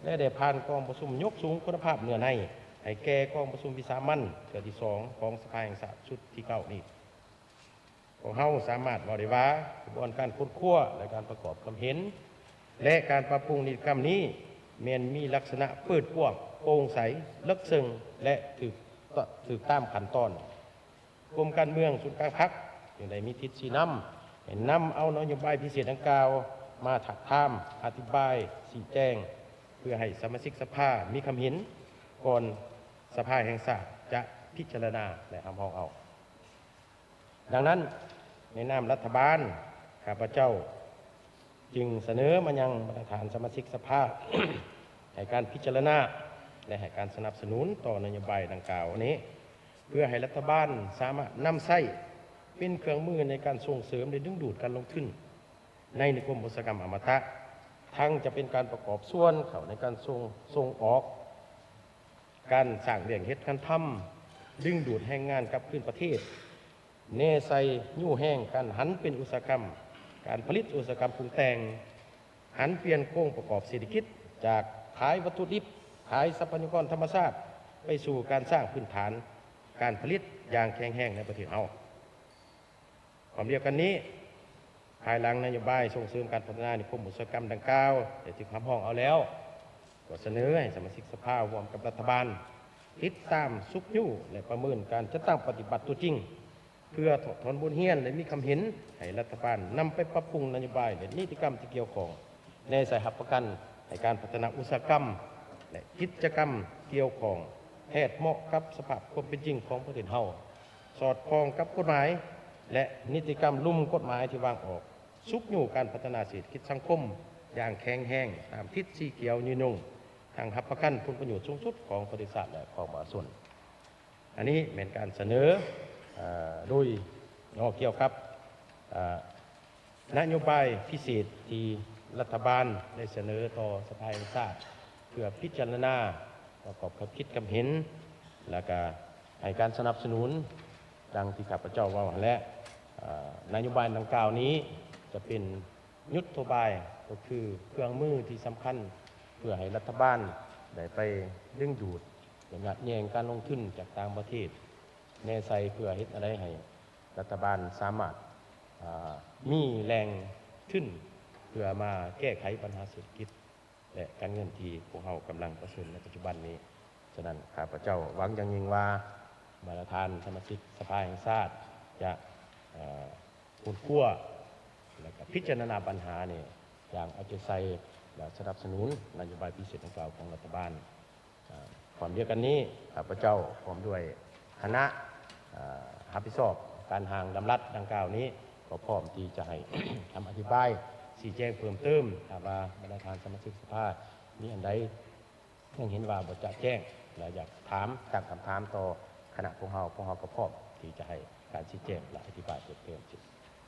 ແລະ ໄດ້ຜ່ານກອງປະຊຸມຍົກສູງຄຸນນະພາບເນື້ອໃນ ໃຫ້ແກ່ກອງປະຊຸມວິສາມັນເທື່ອທີສອງຂອງສະພາແຫ່ງຊາດຊຸດທີເກົ້ານີ້. ພວກເຮົາສາມາດເວົ້າໄດ້ວ່າ ຂະບວນການຄົ້ນຄວ້າ ແລະ ການປະກອບຄວາມເຫັນ ແລະ ການປັບປຸງນິຕິກຳນີ້ ແມ່ນມີລັກສະນະເປີດກວ້າງ, ໂປ່ງໃສ, ເລິກເຊິ່ງ ແລະ ຖືກ ຖືກຕາມຂັ້ນຕອນ. ກົມການເມືອງສູນກາງພັກຈຶ່ງໄດ້ມີທິດຊີ້ນຳໃຫ້ນຳເອົານະໂຍບາຍພິເສດດັ່ງກ່າວມາທາບທາມ, ອະທິບາຍ, ຊີ້ແຈງ ເພື່ອໃຫ້ສະມາຊິກສະພາມີຄຳເຫັນ ກ່ອນສະພາແຫ່ງຊາດຈະພິຈາລະນາ ແລະ ຮັບຮອງເອົາ. ດັ່ງນັ້ນ, ໃນນາມລັດຖະບານ, ຂ້າພະເຈົ້າຈຶ່ງສະເໜີມາຍັງບັນດາທ່ານສະມາຊິກສະພາ ໃຫ້ການພິຈາລະນາ ແລະ ໃຫ້ການສະໜັບສະໜູນຕໍ່ນະໂຍບາຍດັ່ງກ່າວນີ້ ເພື່ອໃຫ້ລັດຖະບານສາມາດນຳໃຊ້ເປັນເຄື່ອງມືໃນການສົ່ງເສີມ ແລະ ດຶງດູດການລົງທຶນໃນນິຄົມອຸດສາຫະກຳອະມະຕະ, ທັງຈະເປັນການປະກອບສ່ວນເຂົ້າໃນການສົ່ງ ສົ່ງອອກ, ການສ້າງວຽກເຮັດງານທຳ, ດຶງດູດແຮງງານກັບຄືນປະເທດ, ແນໃສ່ຍູ້ແຮງການຫັນເປັນອຸດສາຫະກຳ, ການຜະລິດອຸດສາຫະກຳປຸງແຕ່ງ, ຫັນປ່ຽນໂຄງປະກອບເສດຖະກິດຈາກຂາຍວັດຖຸດິບ, ຂາຍຊັບພະຍາກອນທຳມະຊາດ ໄປສູ່ການສ້າງພື້ນຖານການຜະລິດຢ່າງແຂງແຮງໃນປະເທດເຮົາ. ພ້ອມດຽວກັນນີ້, ພາຍຫຼັງນະໂຍບາຍສົ່ງເສີມການພັດທະນານິຄົມອຸດສາຫະກຳດັ່ງກ່າວໄດ້ຖືກຮັບຮອງເອົາແລ້ວ, ກໍສະເໜີໃຫ້ສະມາຊິກສະພາຮ່ວມກັບລັດຖະບານ ຕິດຕາມ, ຊຸກຍູ້ ແລະ ປະເມີນການຈັດຕັ້ງປະຕິບັດຕົວຈິງ ເພື່ອຖອດຖອນບົດຮຽນ ແລະ ມີຄຳເຫັນໃຫ້ລັດຖະບານນຳໄປປັບປຸງນະໂຍບາຍ ແລະ ນິຕິກຳທີ່ກ່ຽວຂ້ອງ ແນໃສ່ຮັບປະກັນໃຫ້ການພັດທະນາອຸດສາຫະກຳ ແລະ ກິດຈະກຳກ່ຽວຂ້ອງ ແທດເໝາະກັບສະພາບຄວາມເປັນຈິງຂອງປະເທດເຮົາ, ສອດຄ່ອງກັບກົດໝາຍ ແລະ ນິຕິກຳລຸ່ມກົດໝາຍທີ່ວາງອອກ, ຊຸກຍູ້ການພັດທະນາເສດຖະກິດສັງຄົມຢ່າງແຂງແຮງຕາມທິດສີຂຽວຍືນຍົງ, ທັງຮັບປະກັນຜົນປະໂຫຍດສູງສຸດຂອງປະເທດຊາດ ແລະ ຂອງປະຊາຊົນ. ອັນນີ້ແມ່ນການສະເໜີ ເອີ່ ໂດຍຫຍໍ້ກ່ຽວກັບ ເອີ່ ນະໂຍບາຍພິເສດທີ່ລັດຖະບານໄດ້ສະເໜີຕໍ່ສະພາແຫ່ງຊາດ ເພື່ອພິຈາລະນາປະກອບຄຳຄິດຄຳເຫັນ ແລ້ວກະໃຫ້ການສະໜັບສະໜູນ ດັ່ງທີ່ຂ້າພະເຈົ້າເວົ້າຫັ້ນແຫຼະ. ເອີ່ ນະໂຍບາຍດັ່ງກ່າວນີ້ຈະເປັນຍຸດໂທບາຍ ກໍຄືເຄື່ອງມືທີ່ສຳຄັນ ເພື່ອໃຫ້ລັດຖະບານໄດ້ໄປດຶງດູດ ແລະ ຍາດແຍ່ງການລົງທຶນຈາກຕ່າງປະເທດ ແນໃສ່ເພື່ອເຮັດແນວໃດໃຫ້ລັດຖະບານສາມາດ ເອີ່ ມີແຫຼ່ງທຶນເພື່ອມາແກ້ໄຂບັນຫາເສດຖະກິດ ແລະ ການເງິນທີ່ພວກເຮົາກຳລັງປະເຊີນໃນປັດຈຸບັນນີ້. ສະນັ້ນ ຂ້າພະເຈົ້າຫວັງຢ່າງຍິ່ງວ່າ ບັນດາທ່ານສະມາຊິກສະພາແຫ່ງຊາດຈະ ເອີ່ ຄົ້ນຄວ້າ ແລະ ກະພິຈາລະນາບັນຫານີ້ຢ່າງເອົາໃຈໃສ່ ແລະ ສະໜັບສະໜູນນະໂຍບາຍພິເສດດັ່ງກ່າວຂອງລັດຖະບານ. ເອີ່ ພ້ອມດຽວກັນນີ້ ຂ້າພະເຈົ້າພ້ອມດ້ວຍຄະນະ ເອີ່ ຮັບຜິດຊອບການຮ່າງດຳລັດດັ່ງກ່າວນີ້ ກໍພ້ອມທີ່ຈະໃຫ້ຄຳອະທິບາຍຊີ້ແຈງເພີ່ມເຕີມ. ຖ້າວ່າບັນດາທ່ານສະມາຊິກສະພາມີອັນໃດຍັງເຫັນວ່າບໍ່ຈະແຈ້ງ ແລະ ຢາກຖາມ ຕັ້ງຄຳຖາມຕໍ່ຄະນະພວກເຮົາ, ພວກເຮົາກໍພ້ອມທີ່ຈະໃຫ້ການຊີ້ແຈງ ແລະ ອະທິບາຍເພີ່ມເຕີມ.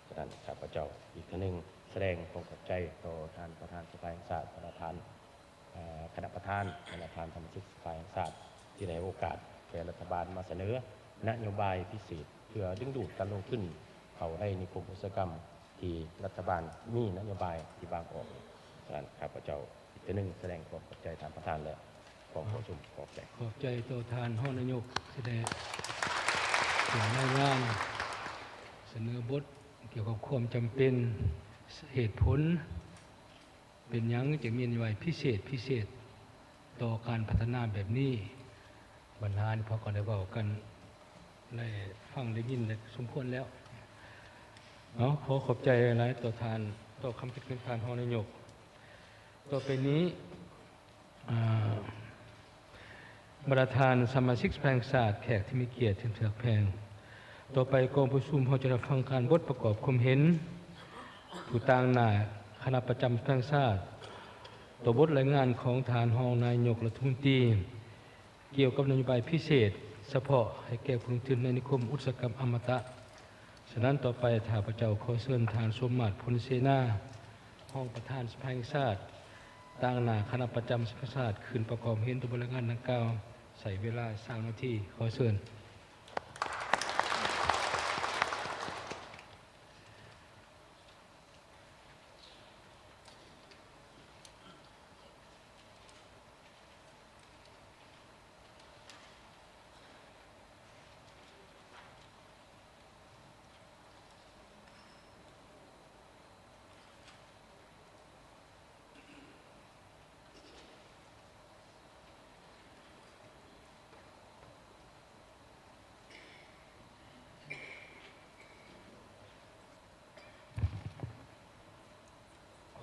ສະນັ້ນ ຂ້າພະເຈົ້າອີກເທື່ອໜຶ່ງສະແດງຄວາມຂອບໃຈຕໍ່ທ່ານປະທານສະພາແຫ່ງຊາດ, ບັນດາທ່ານ ເອີ່ ຄະນະປະທານ, ບັນດາທ່ານສະມາຊິກສະພາແຫ່ງຊາດ ທີ່ໄດ້ໃຫ້ໂອກາດແກ່ລັດຖະບານມາສະເໜີນະໂຍບາຍພິເສດ ເພື່ອດຶງດູດການລົງທຶນ ເຂົ້າໃນນິຄົມອຸດສາຫະກຳທີ່ລັດຖະບານມີນະໂຍບາຍທີ່ວາງອອກ. ສະນັ້ນ ຂ້າພະເຈົ້າອີກເທື່ອໜຶ່ງສະແດງຄວາມຂອບໃຈທ່ານປະທານ ແລະ ກອງປະຊຸມ. ຂອບໃຈ. ຂອບໃຈຕໍ່ທ່ານຮອງນາຍົກທີ່ໄດ້ເປັນລາຍງານສະເໜີບົດກ່ຽວກັບຄວາມຈຳເປັນ, ເຫດຜົນ ເປັນຫຍັງຈຶ່ງມີນະໂຍບາຍພິເສດ, ພິເສດຕໍ່ການພັດທະນາແບບນີ້. ບັນຫາທີ່ພວກເຮົາໄດ້ເວົ້າກັນ, ໄດ້ຟັງໄດ້ຍິນໄດ້ສົມຄວນແລ້ວເນາະ. ຂໍຂອບໃຈຫຼາຍໆຕໍ່ທ່ານ, ຕໍ່ຄຳຄິດເຫັນທ່ານຮອງນາຍົກ. ຕໍ່ໄປນີ້ ອ່າ ບັນດາທ່ານສະມາຊິກສະພາແຫ່ງຊາດ, ແຂກທີ່ມີກຽດທີ່ຮັກແພງ, ຕໍ່ໄປກອງປະຊຸມເຮົາຈະໄດ້ຟັງການບົດປະກອບຄວາມເຫັນຜູ້ຕາງໜ້າຄະນະປະຈຳສະພາແຫ່ງຊາດ ຕໍ່ບົດລາຍງານຂອງທ່ານຮອງນາຍົກລັດຖະມົນຕີ ກ່ຽວກັບນະໂຍບາຍພິເສດສະເພາະໃຫ້ແກ່ຜູ້ລົງທຶນໃນນິຄົມອຸດສາຫະກຳອະມະຕະ. ສະນັ້ນ ຕໍ່ໄປຂ້າພະເຈົ້າຂໍເຊີນທ່ານ ສົມມາດ ພົນເສນາ, ຮອງປະທານສະພາແຫ່ງຊາດ, ຕາງໜ້າຄະນະປະຈຳສະພາແຫ່ງຊາດ ຂຶ້ນປະກອບເຫັນຕໍ່ບົດລາຍງານດັ່ງກ່າວ. ໃຊ້ເວລາຊາວນາທີ. ຂໍເຊີນ.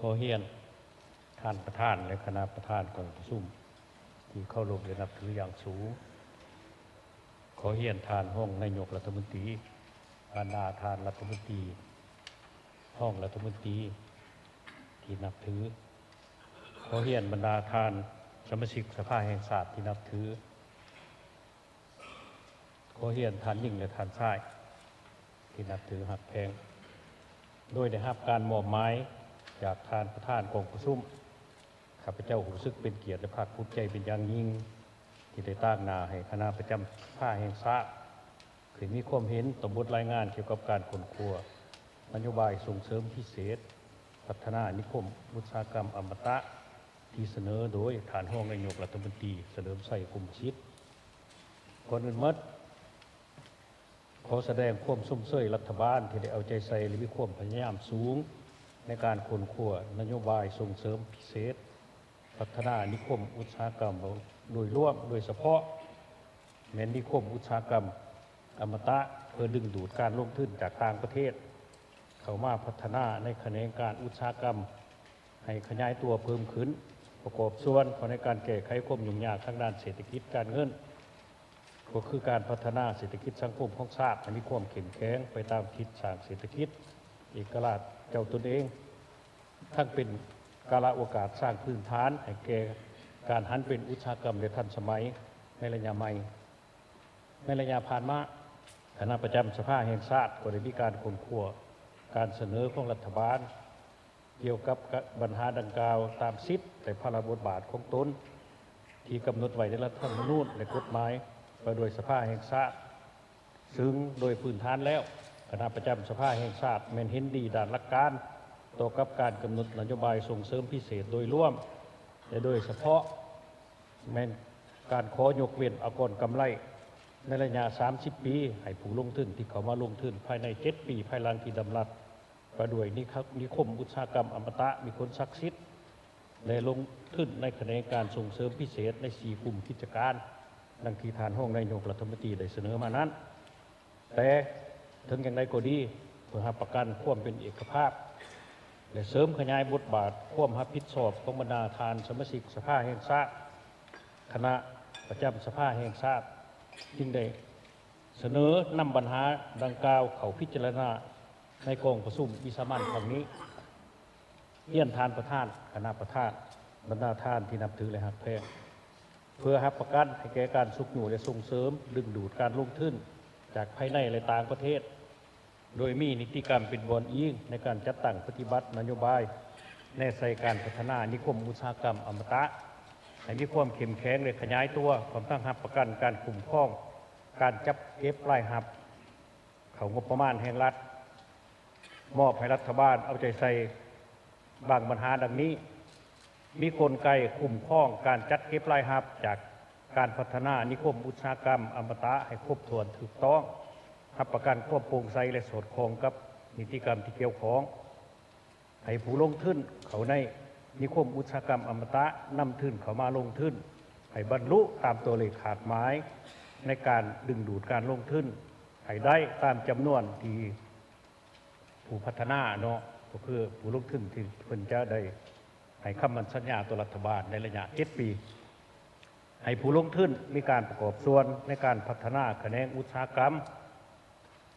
ຂໍຮຽນທ່ານປະທານ ແລະ ຄະນະປະທານກອງປະຊຸມທີ່ເຄົາລົບ ແລະ ນັບຖືຢ່າງສູງ. ຂໍຮຽນທ່ານຮອງນາຍົກລັດຖະມົນຕີ, ບັນດາທ່ານລັດຖະມົນຕີ, ຮອງລັດຖະມົນຕີທີ່ນັບຖື. ຂໍຮຽນບັນດາທ່ານສະມາຊິກສະພາແຫ່ງຊາດທີ່ນັບຖື. ຂໍຮຽນທ່ານຍິງ ແລະ ທ່ານຊາຍທີ່ນັບຖືຮັກແພງ. ໂດຍໄດ້ຮັບການມອບໝາຍຈາກທ່ານປະທານກອງປະຊຸມ, ຂ້າພະເຈົ້າຮູ້ສຶກເປັນກຽດ ແລະ ພາກພູມໃຈເປັນຢ່າງຍິ່ງ ທີ່ໄດ້ຕາງໜ້າໃຫ້ຄະນະປະຈຳສະພາແຫ່ງຊາດ ເຄີຍມີຄວາມເຫັນຕໍ່ບົດລາຍງານກ່ຽວກັບການຄົ້ນຄວ້ານະໂຍບາຍສົ່ງເສີມພິເສດພັດທະນານິຄົມອຸດສາຫະກຳອະມະຕະ ທີ່ສະເໜີໂດຍທ່ານຮອງນາຍົກລັດຖະມົນຕີ ສະເຫຼີມໄຊ ພົມມະສິດ. ກ່ອນອື່ນໝົດ, ຂໍສະແດງຄວາມຊົມເຊີຍລັດຖະບານທີ່ໄດ້ເອົາໃຈໃສ່ ແລະ ມີຄວາມພະຍາຍາມສູງໃນການຄົ້ນຄວ້ານະໂຍບາຍສົ່ງເສີມພິເສດ ພັດທະນານິຄົມອຸດສາຫະກຳໂດຍລວມ, ໂດຍສະເພາະແມ່ນນິຄົມອຸດສາຫະກຳອະມະຕະ ເພື່ອດຶງດູດການລົງທຶນຈາກຕ່າງປະເທດ ເຂົ້າມາພັດທະນາໃນຂະແໜງການອຸດສາຫະກຳໃຫ້ຂະຫຍາຍຕົວເພີ່ມຂຶ້ນ, ປະກອບສ່ວນເຂົ້າໃນການແກ້ໄຂຄວາມຫຍຸ້ງຍາກທາງດ້ານເສດຖະກິດການເງິນ, ກໍຄືການພັດທະນາເສດຖະກິດສັງຄົມຂອງຊາດໃຫ້ມີຄວາມເຂັ້ມແຂງໄປຕາມທິດສ້າງເສດຖະກິດເອກະລາດເຈົ້າຕົນເອງ, ທັງເປັນກາລະໂອກາດສ້າງພື້ນຖານໃຫ້ແກ່ການຫັນເປັນອຸດສາຫະກຳ ແລະ ທັນສະໄໝໃນໄລຍະໃໝ່. ໃນໄລຍະຜ່ານມາ, ຄະນະປະຈຳສະພາແຫ່ງຊາດກໍໄດ້ມີການຄົ້ນຄວ້າການສະເໜີຂອງລັດຖະບານ ກ່ຽວກັບບັນຫາດັ່ງກ່າວຕາມສິດ ແລະ ພາລະບົດບາດຂອງຕົນ ທີ່ກຳນົດໄວ້ໃນລັດຖະທຳມະນູນ ແລະ ກົດໝາຍວ່າດ້ວຍສະພາແຫ່ງຊາດ, ຊຶ່ງໂດຍພື້ນຖານແລ້ວ ຄະນະປະຈຳສະພາແຫ່ງຊາດແມ່ນເຫັນດີດ້ານຫຼັກການຕໍ່ກັບການກຳນົດນະໂຍບາຍສົ່ງເສີມພິເສດໂດຍລວມ ແລະ ໂດຍສະເພາະ ແມ່ນການຂໍຍົກເວັ້ນອາກອນກຳໄລໃນໄລຍະສາມສິບປີ ໃຫ້ຜູ້ລົງທຶນທີ່ເຂົ້າມາລົງທຶນພາຍໃນເຈັດປີພາຍຫຼັງທີ່ດຳລັດວ່າດ້ວຍນິຄົມອຸດສາຫະກຳອະມະຕະມີຜົນສັກສິດ ແລະ ລົງທຶນໃນຂະແໜງການສົ່ງເສີມພິເສດໃນສີ່ກຸ່ມກິດຈະການ ດັ່ງທີ່ທ່ານຮອງນາຍົກລັດຖະມົນຕີໄດ້ສະເໜີມານັ້ນ. ແຕ່ເຖິງຢ່າງໃດກໍດີ, ເພື່ອຮັບປະກັນຄວາມເປັນເອກະພາບ ແລະ ເສີມຂະຫຍາຍບົດບາດຄວາມຮັບຜິດຊອບຂອງບັນດາທ່ານສະມາຊິກສະພາແຫ່ງຊາດ, ຄະນະປະຈຳສະພາແຫ່ງຊາດຈຶ່ງໄດ້ສະເໜີນຳບັນຫາດັ່ງກ່າວເຂົ້າພິຈາລະນາໃນກອງປະຊຸມວິສາມັນຄັ້ງນີ້. ຮຽນທ່ານປະທານ, ຄະນະປະທານ, ບັນດາທ່ານທີ່ນັບຖື ແລະ ຮັກແພງ, ເພື່ອຮັບປະກັນໃຫ້ແກ່ການຊຸກຍູ້ ແລະ ສົ່ງເສີມດຶງດູດການລົງທຶນຈາກພາຍໃນ ແລະ ຕ່າງປະເທດ, ໂດຍມີນິຕິກຳເປັນບ່ອນອີງໃນການຈັດຕັ້ງປະຕິບັດນະໂຍບາຍແນໃສ່ການພັດທະນານິຄົມອຸດສາຫະກຳອະມະຕະ ໃຫ້ມີຄວາມເຂັ້ມແຂງ ແລະ ຂະຫຍາຍຕົວ, ພ້ອມທັງຮັບປະກັນການຄຸ້ມຄອງການຈັດເກັບລາຍຮັບ ເຂົ້າງົບປະມານແຫ່ງລັດ ມອບໃຫ້ລັດຖະບານເອົາໃຈໃສ່ບາງບັນຫາດັ່ງນີ້: ມີກົນໄກຄຸ້ມຄອງການຈັດເກັບລາຍຮັບຈາກການພັດທະນານິຄົມອຸດສາຫະກຳອະມະຕະໃຫ້ຄົບຖ້ວນຖືກຕ້ອງ, ຮັບປະກັນຄວາມໂປ່ງໃສ ແລະ ສອດຄ່ອງກັບນິຕິກຳທີ່ກ່ຽວຂ້ອງ. ໃຫ້ຜູ້ລົງທຶນເຂົ້າໃນນິຄົມອຸດສາຫະກຳອະມະຕະນຳທຶນເຂົ້າມາລົງທຶນ ໃຫ້ບັນລຸຕາມຕົວເລກຄາດໝາຍໃນການດຶງດູດການລົງທຶນ ໃຫ້ໄດ້ຕາມຈຳນວນທີ່ຜູ້ພັດທະນາເນາະ ກໍຄືຜູ້ລົງທຶນທີ່ເພິ່ນຈະໄດ້ໃຫ້ຄຳໝັ້ນສັນຍາຕໍ່ລັດຖະບານໃນໄລຍະເຈັດປີ. ໃຫ້ຜູ້ລົງທຶນມີການປະກອບສ່ວນໃນການພັດທະນາຂະແໜງອຸດສາຫະກຳ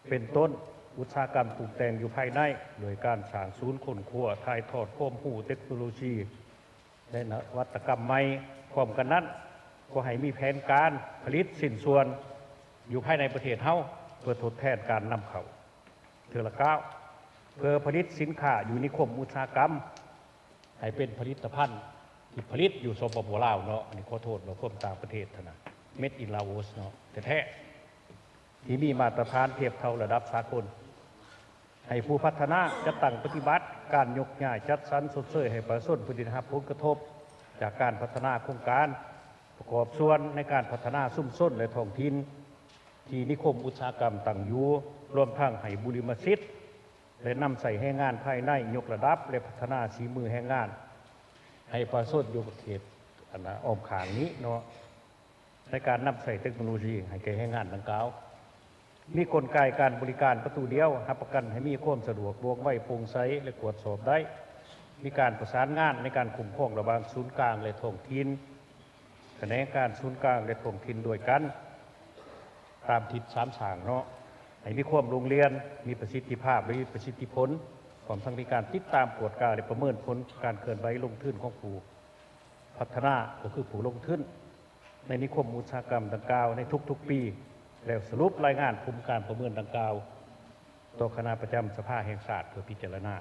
ເປັນຕົ້ນ ອຸດສາຫະກຳປຸງແຕ່ງຢູ່ພາຍໃນ ໂດຍການສ້າງສູນຄົ້ນຄວ້າ, ຖ່າຍທອດຄວາມຮູ້, ເຕັກໂນໂລຊີ ແລະ ນະວັດຕະກຳໃໝ່. ພ້ອມກັນນັ້ນ ກໍໃຫ້ມີແຜນການຜະລິດຊິ້ນສ່ວນຢູ່ພາຍໃນປະເທດເຮົາ ເພື່ອທົດແທນການນຳເຂົ້າເທື່ອລະກ້າວ, ເພື່ອຜະລິດສິນຄ້າຢູ່ນິຄົມອຸດສາຫະກຳ ໃຫ້ເປັນຜະລິດຕະພັນທີ່ຜະລິດຢູ່ ສປປ ລາວເນາະ, ອັນນີ້ຂໍໂທດວ່າຄວາມຕ່າງປະເທດຫັ້ນນະ Made in Laos ເນາະ ແທ້ໆ ທີ່ມີມາດຕະຖານທຽບເທົ່າລະດັບສາກົນ. ໃຫ້ຜູ້ພັດທະນາຈັດຕັ້ງປະຕິບັດການຍົກຍ້າຍ, ຈັດສັນຊົດເຊີຍໃຫ້ປະຊາຊົນຜູ້ທີ່ໄດ້ຮັບຜົນກະທົບຈາກການພັດທະນາໂຄງການ, ປະກອບສ່ວນໃນການພັດທະນາຊຸມຊົນ ແລະ ທ້ອງຖິ່ນທີ່ນິຄົມອຸດສາຫະກຳຕັ້ງຢູ່, ລວມທັງໃຫ້ບຸລິມະສິດ ແລະ ນຳໃຊ້ແຮງງານພາຍໃນ, ຍົກລະດັບ ແລະ ພັດທະນາສີມືແຮງງານໃຫ້ປະຊາຊົນຢູ່ເຂດ ອັນນະ ອ້ອມຂ້າງນີ້ເນາະ ໃນການນຳໃຊ້ເຕັກໂນໂລຊີໃຫ້ແກ່ແຮງງານດັ່ງກ່າວ. ມີກົນໄກການບໍລິການປະຕູດຽວ, ຮັບປະກັນໃຫ້ມີຄວາມສະດວກ, ວ່ອງໄວ, ໂປ່ງໃສ ແລະ ກວດສອບໄດ້. ມີການປະສານງານໃນການຄຸ້ມຄອງລະຫວ່າງສູນກາງ ແລະ ທ້ອງຖິ່ນ, ຂະແໜງການສູນກາງ ແລະ ທ້ອງຖິ່ນດ້ວຍກັນ ຕາມທິດສາມສ້າງເນາະ, ໃຫ້ມີຄວາມໂລ່ງລຽນ, ມີປະສິດທິພາບ ແລະ ມີປະສິດທິຜົນ, ພ້ອມທັງມີການຕິດຕາມ, ກວດກາ ແລະ ປະເມີນຜົນການເຄື່ອນໄຫວລົງທຶນຂອງຜູ້ພັດທະນາ, ກໍຄືຜູ້ລົງທຶນໃນນິຄົມອຸດສາຫະກຳດັ່ງກ່າວໃນທຸກໆປີ, ແລ້ວສະຫຼຸບລາຍງານຜົນການປະເມີນດັ່ງກ່າວຕໍ່ຄະນະປະຈຳສະພາແຫ່ງຊາດເພື່ອພິຈາລະນາ.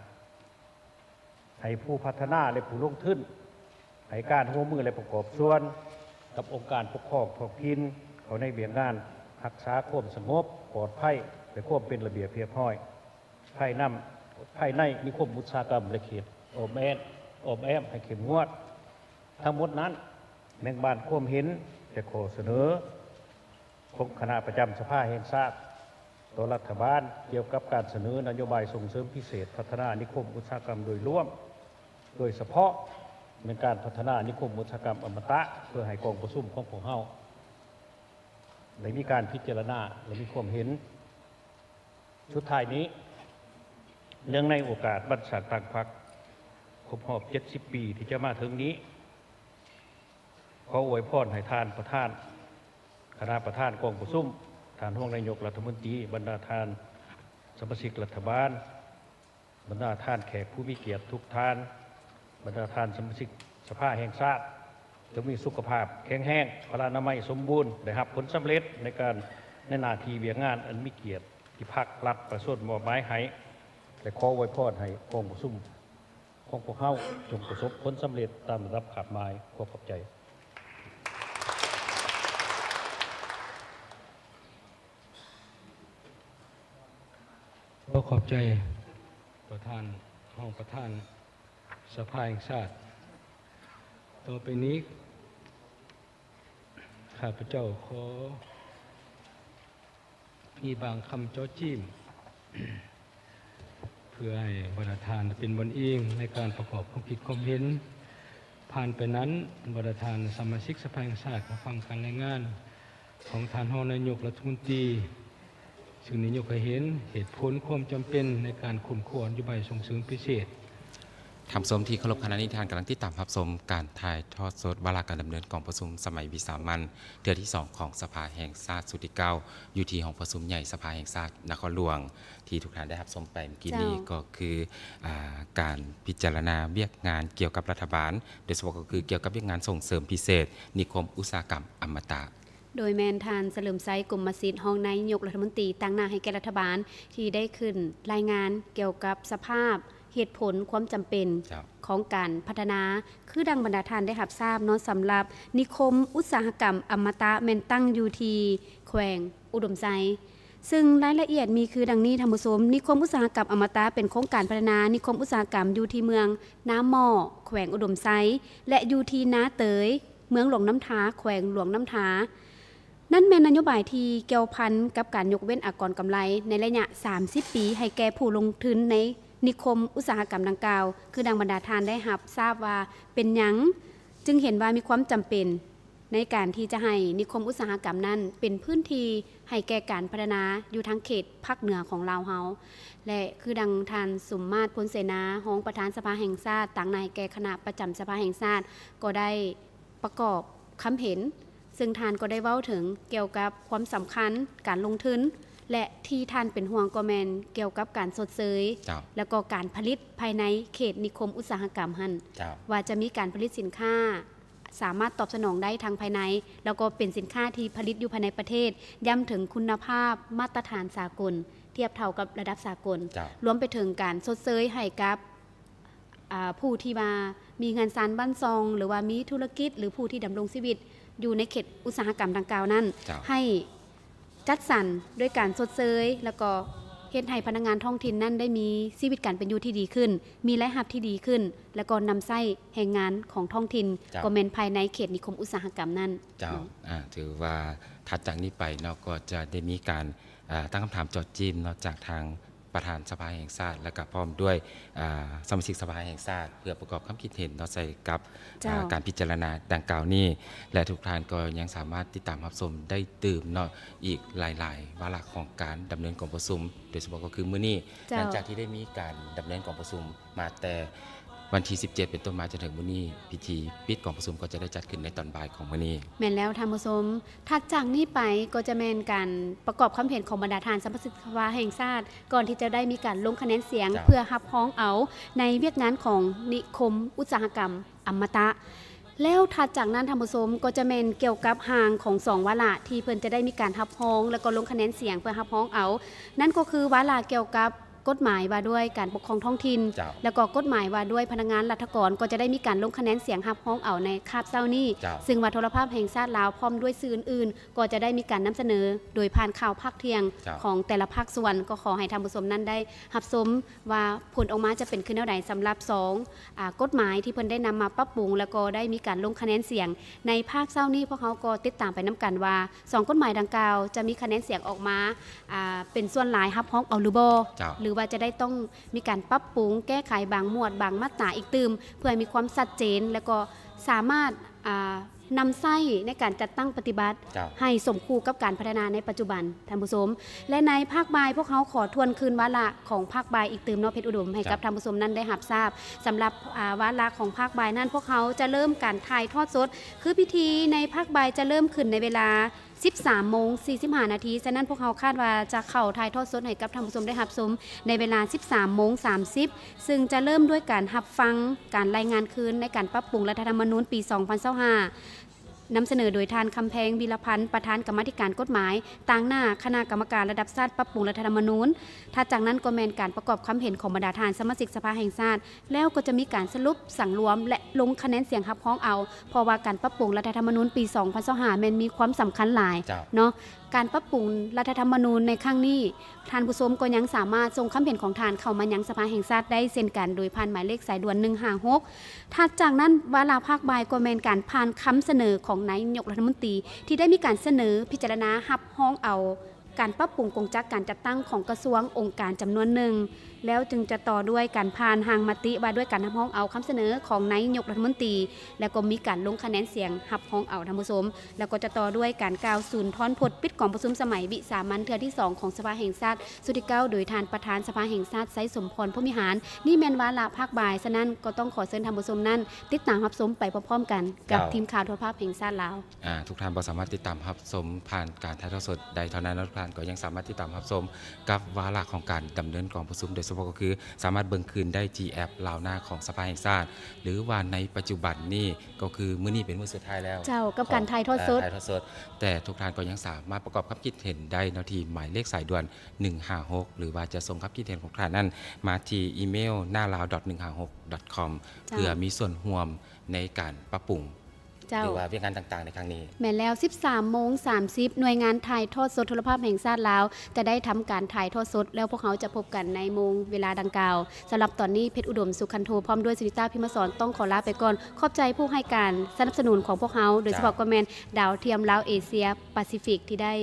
ໃຫ້ຜູ້ພັດທະນາ ແລະ ຜູ້ລົງທຶນໃຫ້ການຮ່ວມມື ແລະ ປະກອບສ່ວນກັບອົງການປົກຄອງທ້ອງຖິ່ນ ເຂົ້າໃນວຽກງານຮັກສາຄວາມສະຫງົບ, ປອດໄພ ແລະ ຄວາມເປັນລະບຽບຮຽບຮ້ອຍ ພາຍນຳ ພາຍໃນນິຄົມອຸດສາຫະກຳ ແລະ ເຂດອ້ອມແອມ ອ້ອມແອມໃຫ້ເຂັ້ມງວດ. ທັງໝົດນັ້ນແມ່ນບາງຄວາມເຫັນ ແລະ ຂໍ້ສະເໜີ ຂອງຄະນະປະຈຳສະພາແຫ່ງຊາດຕໍ່ລັດຖະບານ ກ່ຽວກັບການສະເໜີນະໂຍບາຍສົ່ງເສີມພິເສດພັດທະນານິຄົມອຸດສາຫະກຳໂດຍລວມ, ໂດຍສະເພາະແມ່ນການພັດທະນານິຄົມອຸດສາຫະກຳອະມະຕະ ເພື່ອໃຫ້ກອງປະຊຸມຂອງພວກເຮົາໄດ້ມີການພິຈາລະນາ ແລະ ມີຄວາມເຫັນ. ສຸດທ້າຍນີ້, ເນື່ອງໃນໂອກາດວັນສ້າງຕັ້ງພັກຄົບຮອບເຈັດສິບປີທີ່ຈະມາເຖິງນີ້, ຂໍອວຍພອນໃຫ້ທ່ານປະທານ, ຄະນະປະທານກອງປະຊຸມ, ທ່ານຮອງນາຍົກລັດຖະມົນຕີ, ບັນດາທ່ານສະມາຊິກລັດຖະບານ, ບັນດາທ່ານແຂກຜູ້ມີກຽດທຸກທ່ານ, ບັນດາທ່ານສະມາຊິກສະພາແຫ່ງຊາດ, ຈົ່ງມີສຸຂະພາບແຂງແຮງ, ພະລານາໄມສົມບູນ, ໄດ້ຮັບຜົນສຳເລັດໃນການ, ໃນໜ້າທີ່ວຽກງານອັນມີກຽດທີ່ພັກ, ລັດ, ປະຊາຊົນມອບໝາຍໃຫ້, ແລະ ຂໍອວຍພອນໃຫ້ກອງປະຊຸມ ຂອງພວກເຮົາຈົ່ງປະສົບຜົນສຳເລັດຕາມລະດັບຄາດໝາຍ. ຂໍຂອບໃຈ. ຂໍຂອບໃຈປະທານ, ຮອງປະທານສະພາແຫ່ງຊາດ. ຕໍ່ໄປນີ້ ຂ້າພະເຈົ້າຂໍ ມີບາງຄຳເຈາະຈີ້ມ ເພື່ອໃຫ້ບັນດາທ່ານເປັນບ່ອນອີງໃນການປະກອບຄວາມຄິດຄວາມເຫັນ. ຜ່ານໄປນັ້ນ, ບັນດາທ່ານສະມາຊິກສະພາແຫ່ງຊາດກໍຟັງການລາຍງານຂອງທ່ານຮອງນາຍົກລັດຖະມົນຕີ, ຊຶ່ງໄດ້ຍົກໃຫ້ເຫັນເຫດຜົນຄວາມຈຳເປັນໃນການຄົ້ນຄວ້ານະໂຍບາຍສົ່ງເສີມພິເສດ. ທ່ານຜູ້ຊົມທີ່ເຄົາລົບ, ຂະນະນີ້ທ່ານກຳລັງຕິດຕາມຮັບຊົມການຖ່າຍທອດສົດວາລະການດຳເນີນກອງປະຊຸມສະໄໝວິສາມັນເທື່ອທີສອງຂອງສະພາແຫ່ງຊາດຊຸດທີເກົ້າ ຢູ່ທີ່ຫ້ອງປະຊຸມໃຫຍ່ສະພາແຫ່ງຊາດນະຄອນຫຼວງ ທີ່ທຸກທ່ານໄດ້ຮັບຊົມໄປເມື່ອກີ້ນີ້ ເຈົ້າ ກໍຄື ອາ ການພິຈາລະນາວຽກງານກ່ຽວກັບລັດຖະບານ, ໂດຍສະເພາະກໍຄືກ່ຽວກັບວຽກງານສົ່ງເສີມພິເສດນິຄົມອຸດສາຫະກຳອະມະຕະ. ໂດຍແມ່ນທ່ານ ສະເຫຼີມໄຊ ກົມມະສິດ ຮອງນາຍົກລັດຖະມົນຕີ ຕາງໜ້າໃຫ້ແກ່ລັດຖະບານ ທີ່ໄດ້ຂຶ້ນລາຍງານກ່ຽວກັບສະພາບ ເຫດຜົນຄວາມຈຳເປັນ ເຈົ້າ ຂອງການພັດທະນາ ຄືດັ່ງບັນດາທ່ານໄດ້ຮັບຊາບເນາະ, ສຳລັບນິຄົມອຸດສາຫະກຳອະມະຕະ ແມ່ນຕັ້ງຢູ່ທີ່ແຂວງອຸດົມໄຊ. ຊຶ່ງລາຍລະອຽດມີຄືດັ່ງນີ້ທ່ານຜູ້ຊົມ, ນິຄົມອຸດສາຫະກຳອະມະຕະເປັນໂຄງການພັດທະນານິຄົມອຸດສາຫະກຳຢູ່ທີ່ເມືອງນາໝໍ້ ແຂວງອຸດົມໄຊ ແລະ ຢູ່ທີ່ນາເຕີຍ ເມືອງຫຼວງນ້ຳທາ ແຂວງຫຼວງນ້ຳທາ. ນັ້ນແມ່ນນະໂຍບາຍທີ່ກ່ຽວພັນກັບການຍົກເວັ້ນອາກອນກຳໄລໃນໄລຍະສາມສິບປີ ໃຫ້ແກ່ຜູ້ລົງທຶນໃນນິຄົມອຸດສາຫະກຳດັ່ງກ່າວ, ຄືດັ່ງບັນດາທ່ານໄດ້ຮັບຊາບວ່າເປັນຫຍັງຈຶ່ງເຫັນວ່າມີຄວາມຈຳເປັນ ໃນການທີ່ຈະໃຫ້ນິຄົມອຸດສາຫະກຳນັ້ນເປັນພື້ນທີ່ໃຫ້ແກ່ການພັດທະນາຢູ່ທາງເຂດພາກເໜືອຂອງລາວເຮົາ ແລະ ຄືດັ່ງທ່ານ ສົມມາດ ພົນເສນາ ຮອງປະທານສະພາແຫ່ງຊາດ ຕາງໜ້າໃຫ້ແກ່ຄະນະປະຈຳສະພາແຫ່ງຊາດ ກໍໄດ້ປະກອບຄຳເຫັນ, ເຊິ່ງທ່ານກໍໄດ້ເວົ້າເຖິງກ່ຽວກັບຄວາມສຳຄັນການລົງທຶນ ແລະ ທີ່ທ່ານເປັນຫ່ວງກໍແມ່ນກ່ຽວກັບການຊົດເຊີຍ ເຈົ້າ ແລ້ວກໍການຜະລິດພາຍໃນເຂດນິຄົມອຸດສາຫະກຳຫັ້ນ ເຈົ້າ ວ່າຈະມີການຜະລິດສິນຄ້າ ສາມາດຕອບສະໜອງໄດ້ທັງພາຍໃນ ແລ້ວກໍເປັນສິນຄ້າທີ່ຜະລິດຢູ່ພາຍໃນປະເທດ, ຢ້ຳເຖິງຄຸນນະພາບມາດຕະຖານສາກົນ ທຽບເທົ່າກັບລະດັບສາກົນ, ເຈົ້າ ລວມໄປເຖິງການຊົດເຊີຍໃຫ້ກັບ ອາ ຜູ້ທີ່ວ່າມີເຮືອນຊານບ້ານຊ່ອງ ຫຼືວ່າມີທຸລະກິດ ຫຼືຜູ້ທີ່ດຳລົງຊີວິດຢູ່ໃນເຂດອຸດສາຫະກຳດັ່ງກ່າວນັ້ນ ເຈົ້າ ໃຫ້ ຈັດສັນໂດຍການຊົດເຊີຍ ແລ້ວກໍເຮັດໃຫ້ພະນັກງານທ້ອງຖິ່ນນັ້ນໄດ້ມີຊີວິດການເປັນຢູ່ທີ່ດີຂຶ້ນ, ມີລາຍຮັບທີ່ດີຂຶ້ນ ແລ້ວກໍນຳໃຊ້ແຮງງານຂອງທ້ອງຖິ່ນ ເຈົ້າ ກໍແມ່ນພາຍໃນເຂດນິຄົມອຸດສາຫະກຳນັ້ນ. ເຈົ້າ ເນາະ ອາ ຖືວ່າຖັດຈາກນີ້ໄປເນາະ ກໍຈະໄດ້ມີການ ອາ ຕັ້ງຄຳຖາມເຈາະຈີ້ມເນາະ ຈາກທາງ ປະທານສະພາແຫ່ງຊາດ ແລະ ກະພ້ອມດ້ວຍ ອາ ສະມາຊິກສະພາແຫ່ງຊາດ ເພື່ອປະກອບຄວາມຄິດເຫັນເນາະ ໃສ່ກັບ ເຈົ້າ ອາ ການພິຈາລະນາດັ່ງກ່າວນີ້ ແລະ ທຸກທ່ານກໍຍັງສາມາດຕິດຕາມຮັບຊົມໄດ້ຕື່ມເນາະ ອີກຫຼາຍໆວາລະຂອງການດຳເນີນກອງປະຊຸມ ໂດຍສະເພາະກໍຄືມື້ນີ້ ເຈົ້າ ຫຼັງຈາກທີ່ໄດ້ມີການດຳເນີນກອງປະຊຸມມາແຕ່ ວັນທີສິບເຈັດເປັນຕົ້ນມາຈົນເຖິງມື້ນີ້, ພິທີປິດກອງປະຊຸມກໍຈະໄດ້ຈັດຂຶ້ນໃນຕອນບ່າຍຂອງມື້ນີ້. ແມ່ນແລ້ວທ່ານຜູ້ຊົມ, ຖັດຈາກນີ້ໄປກໍຈະແມ່ນການປະກອບຄຳເຫັນຂອງບັນດາທ່ານສະມາຊິກສະພາແຫ່ງຊາດ ກ່ອນທີ່ຈະໄດ້ມີການລົງຄະແນນສຽງ ເຈົ້າ ເພື່ອຮັບຮອງເອົາໃນວຽກງານຂອງນິຄົມອຸດສາຫະກຳອະມະຕະ. ແລ້ວຖັດຈາກນັ້ນທ່ານຜູ້ຊົມ ກໍຈະແມ່ນກ່ຽວກັບຮ່າງຂອງສອງວາລະທີ່ເພິ່ນຈະໄດ້ມີການຮັບຮອງ ແລ້ວກໍລົງຄະແນນສຽງເພື່ອຮັບຮອງເອົາ, ນັ້ນກໍຄືວາລະກ່ຽວກັບ ກົດໝາຍວ່າດ້ວຍການປົກຄອງທ້ອງຖິ່ນ ເຈົ້າ ແລ້ວກໍກົດໝາຍວ່າດ້ວຍພະນັກງານລັດຖະກອນ ກໍຈະໄດ້ມີການລົງຄະແນນສຽງຮັບຮອງເອົາໃນຄາບເຊົ້ານີ້ ເຈົ້າ ຊຶ່ງວ່າໂທລະພາບແຫ່ງຊາດລາວ ພ້ອມດ້ວຍສື່ອື່ນໆ ກໍຈະໄດ້ມີການນຳສະເໜີໂດຍຜ່ານຂ່າວພາກທ່ຽງ ເຈົ້າ ຂອງແຕ່ລະພາກສ່ວນ. ກໍຂໍໃຫ້ທ່ານຜູ້ຊົມນັ້ນໄດ້ຮັບຊົມວ່າຜົນອອກມາຈະເປັນຄືແນວໃດ ສຳລັບສອງ ອາ ກົດໝາຍທີ່ເພິ່ນໄດ້ນຳມາປັບປຸງ ແລ້ວກໍໄດ້ມີການລົງຄະແນນສຽງໃນພາກເຊົ້ານີ້. ພວກເຮົາກໍຕິດຕາມໄປນຳກັນວ່າ ສອງກົດໝາຍດັ່ງກ່າວຈະມີຄະແນນສຽງອອກມາ ອາ ເປັນສ່ວນຫຼາຍຮັບຮອງເອົາຫຼືບໍ່ ເຈົ້າ ຫຼືວ່າຈະໄດ້ຕ້ອງມີການປັບປຸງແກ້ໄຂບາງໝວດບາງມາດຕາອີກຕື່ມ ເພື່ອໃຫ້ມີຄວາມຊັດເຈນ ແລະ ກໍສາມາດ ອາ ນຳໃຊ້ໃນການຈັດຕັ້ງປະຕິບັດ ເຈົ້າ ໃຫ້ສົມຄູ່ກັບການພັດທະນາໃນປັດຈຸບັນ ທ່ານຜູ້ຊົມ. ແລະ ໃນພາກບ່າຍ ພວກເຮົາຂໍທວນຄືນວາລະຂອງພາກບ່າຍອີກຕື່ມເນາະ ເພັດອຸດົມ ໃຫ້ກັບ ເຈົ້າ ທ່ານຜູ້ຊົມນັ້ນໄດ້ຮັບຊາບ. ສຳລັບ ອາ ວາລະຂອງພາກບ່າຍນັ້ນ ພວກເຮົາຈະເລີ່ມການຖ່າຍທອດສົດ ຄືພິທີໃນພາກບ່າຍຈະເລີ່ມຂຶ້ນໃນເວລາ ສິບສາມໂມງສີ່ສິບຫ້ານາທີ. ສະນັ້ນ ພວກເຮົາຄາດວ່າຈະເຂົ້າຖ່າຍທອດສົດໃຫ້ກັບທ່ານຜູ້ຊົມໄດ້ຮັບຊົມໃນເວລາ ສິບສາມໂມງສາມສິບ ຊຶ່ງຈະເລີ່ມດ້ວຍການຮັບຟັງການລາຍງານຄືນໃນການປັບປຸງລັດຖະທຳມະນູນປີສອງພັນຊາວຫ້າ ນຳສະເໜີໂດຍທ່ານ ຄຳແພງ ວິລະພັນ ປະທານກຳມາທິການກົດໝາຍ ຕາງໜ້າຄະນະກຳມະການລະດັບຊາດປັບປຸງລັດຖະທຳມະນູນ. ຖັດຈາກນັ້ນກໍແມ່ນການປະກອບຄຳເຫັນຂອງບັນດາທ່ານສະມາຊິກສະພາແຫ່ງຊາດ ແລ້ວກໍຈະມີການສະຫຼຸບສັງລວມ ແລະ ລົງຄະແນນສຽງຮັບຮອງເອົາ ເພາະວ່າການປັບປຸງລັດຖະທຳມະນູນປີສອງພັນຊາວຫ້າ ແມ່ນມີຄວາມສຳຄັນຫຼາຍ ເຈົ້າ ເນາະ. ການປັບປຸງລັດຖະທຳມະນູນໃນຄັ້ງນີ້ ທ່ານຜູ້ຊົມກໍຍັງສາມາດສົ່ງຄຳເຫັນຂອງທ່ານເຂົ້າມາຍັງສະພາແຫ່ງຊາດໄດ້ເຊັ່ນກັນ ໂດຍຜ່ານໝາຍເລກສາຍດ່ວນໜຶ່ງຫ້າຫົກ. ຖັດຈາກນັ້ນ ວາລະພາກບ່າຍກໍແມ່ນການຜ່ານຄຳສະເໜີຂອງນາຍົກລັດຖະມົນຕີ ທີ່ໄດ້ມີການສະເໜີພິຈາລະນາຮັບຮອງເອົາ ການປັບປຸງກົງຈັກການຈັດຕັ້ງຂອງກະຊວງ, ອົງການຈຳນວນໜຶ່ງ, ແລ້ວຈຶ່ງຈະຕໍ່ດ້ວຍການຜ່ານຮ່າງມະຕິວ່າດ້ວຍການຮັບຮອງເອົາຄຳສະເໜີຂອງນາຍົກລັດຖະມົນຕີ ແລ້ວກໍມີການລົງຄະແນນສຽງຮັບຮອງເອົາ, ທ່ານຜູ້ຊົມ, ແລ້ວກໍຈະຕໍ່ດ້ວຍການກ່າວສູນທອນພົດປິດກອງປະຊຸມສະໄໝວິສາມັນເທື່ອທີສອງຂອງສະພາແຫ່ງຊາດຊຸດທີເກົ້າ ໂດຍທ່ານປະທານສະພາແຫ່ງຊາດ ໄຊສົມພອນ ພົມວິຫານ. ນີ້ແມ່ນວາລະພາກບ່າຍ, ສະນັ້ນກໍຕ້ອງຂໍເຊີນທ່ານຜູ້ຊົມນັ້ນຕິດຕາມຮັບຊົມໄປພ້ອມໆກັນກັບ ເຈົ້າ ທີມຂ່າວໂທລະພາບແຫ່ງຊາດລາວ. ອ່າ ທຸກທ່ານບໍ່ສາມາດຕິດຕາມຮັບຊົມຜ່ານການຖ່າຍທອດສົດໄດ້ເທົ່ານັ້ນເນາະ, ທຸກທ່ານກໍຍັງສາມາດຕິດຕາມຮັບຊົມກັບວາລະຂອງການດຳເນີນກອງປະຊຸມ, ໂດຍສະເພາະກໍຄືສາມາດເບິ່ງຄືນໄດ້ທີ່ແອັບລາວນາຂອງສະພາແຫ່ງຊາດ, ຫຼືວ່າໃນປັດຈຸບັນນີ້ກໍຄືມື້ນີ້ເປັນມື້ສຸດທ້າຍແລ້ວ ເຈົ້າ ກັບການ ຂອງ ຖ່າຍທອດສົດ ເອີ ຖ່າຍທອດສົດ, ແຕ່ທຸກທ່ານກໍຍັງສາມາດປະກອບຄຳຄິດເຫັນໄດ້ເນາະ ທີ່ໝາຍເລກສາຍດ່ວນໜຶ່ງຫ້າຫົກ ຫຼືວ່າຈະສົ່ງຄຳຄິດເຫັນຂອງທ່ານນັ້ນມາທີ່ອີເມວ ນາລາວ ດອດໜຶ່ງຫ້າຫົກ ດອດຄອມ ເຈົ້າ ເພື່ອມີສ່ວນຮ່ວມໃນການປັບປຸງ ເຈົ້າ ຫຼືວ່າວຽກງານຕ່າງໆໃນຄັ້ງນີ້. ແມ່ນແລ້ວ ສິບສາມໂມງສາມສິບ ໜ່ວຍງານຖ່າຍທອດສົດໂທລະພາບແຫ່ງຊາດລາວ ຈະໄດ້ທຳການຖ່າຍທອດສົດ ແລ້ວພວກເຮົາຈະພົບກັນໃນໂມງເວລາດັ່ງກ່າວ. ສຳລັບຕອນນີ້ ເພັດອຸດົມ ສຸຂັນໂທ ພ້ອມດ້ວຍ ສຸນິຕາ ພິມມະສອນ ຕ້ອງຂໍລາໄປກ່ອນ. ຂອບໃຈຜູ້ໃຫ້ການສະໜັບສະໜູນຂອງພວກເຮົາ ໂດຍສະເພາະ ເຈົ້າ ກໍແມ່ນດາວທຽມລາວເອເຊຍປາຊີຟິກ ທີ່ໄດ້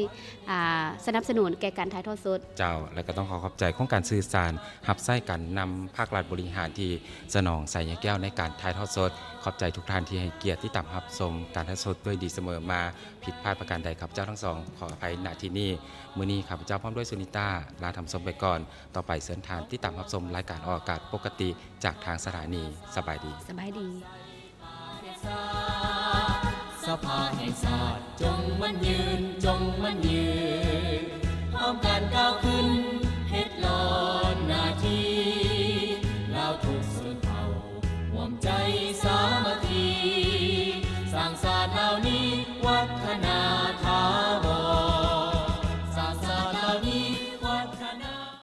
ອ່າ ສະໜັບສະໜູນແກ່ການຖ່າຍທອດສົດ. ເຈົ້າ ແລະ ກໍຕ້ອງຂໍຂອບໃຈໂຄງການສື່ສານ ຮັບໃຊ້ການນຳພາກລັດບໍລິຫານທີ່ສະໜອງໄຊຍະແກ້ວໃນການຖ່າຍທອດສົດ. ຂອບໃຈທຸກທ່ານທີ່ໃຫ້ກຽດຕິດຕາມຮັບຊົມການຖ່າຍທອດສົດດ້ວຍດີສະເໝີມາ. ຜິດພາດປະການໃດ ຂ້າພະເຈົ້າທັງສອງຂໍອະໄພ ນະທີ່ນີ້. ມື້ນີ້ຂ້າພະເຈົ້າພ້ອມດ້ວຍສຸນິຕາ ລາທ່ານຜູ້ຊົມໄປກ່ອນ. ຕໍ່ໄປເຊີນທ່ານຕິດຕາມຮັບຊົມລາຍການອອກອາກາດປົກກະຕິຈາກທາງສະຖານີ. ສະບາຍດີ. ສະບາຍດີ. ສະພາແຫ່ງຊາດ ຈົ່ງໝັ້ນຍືນ ຈົ່ງໝັ້ນຍືນ ພ້ອມກັນກ້າວຂຶ້ນ ເຮັດຫຼອນໜ້າທີ່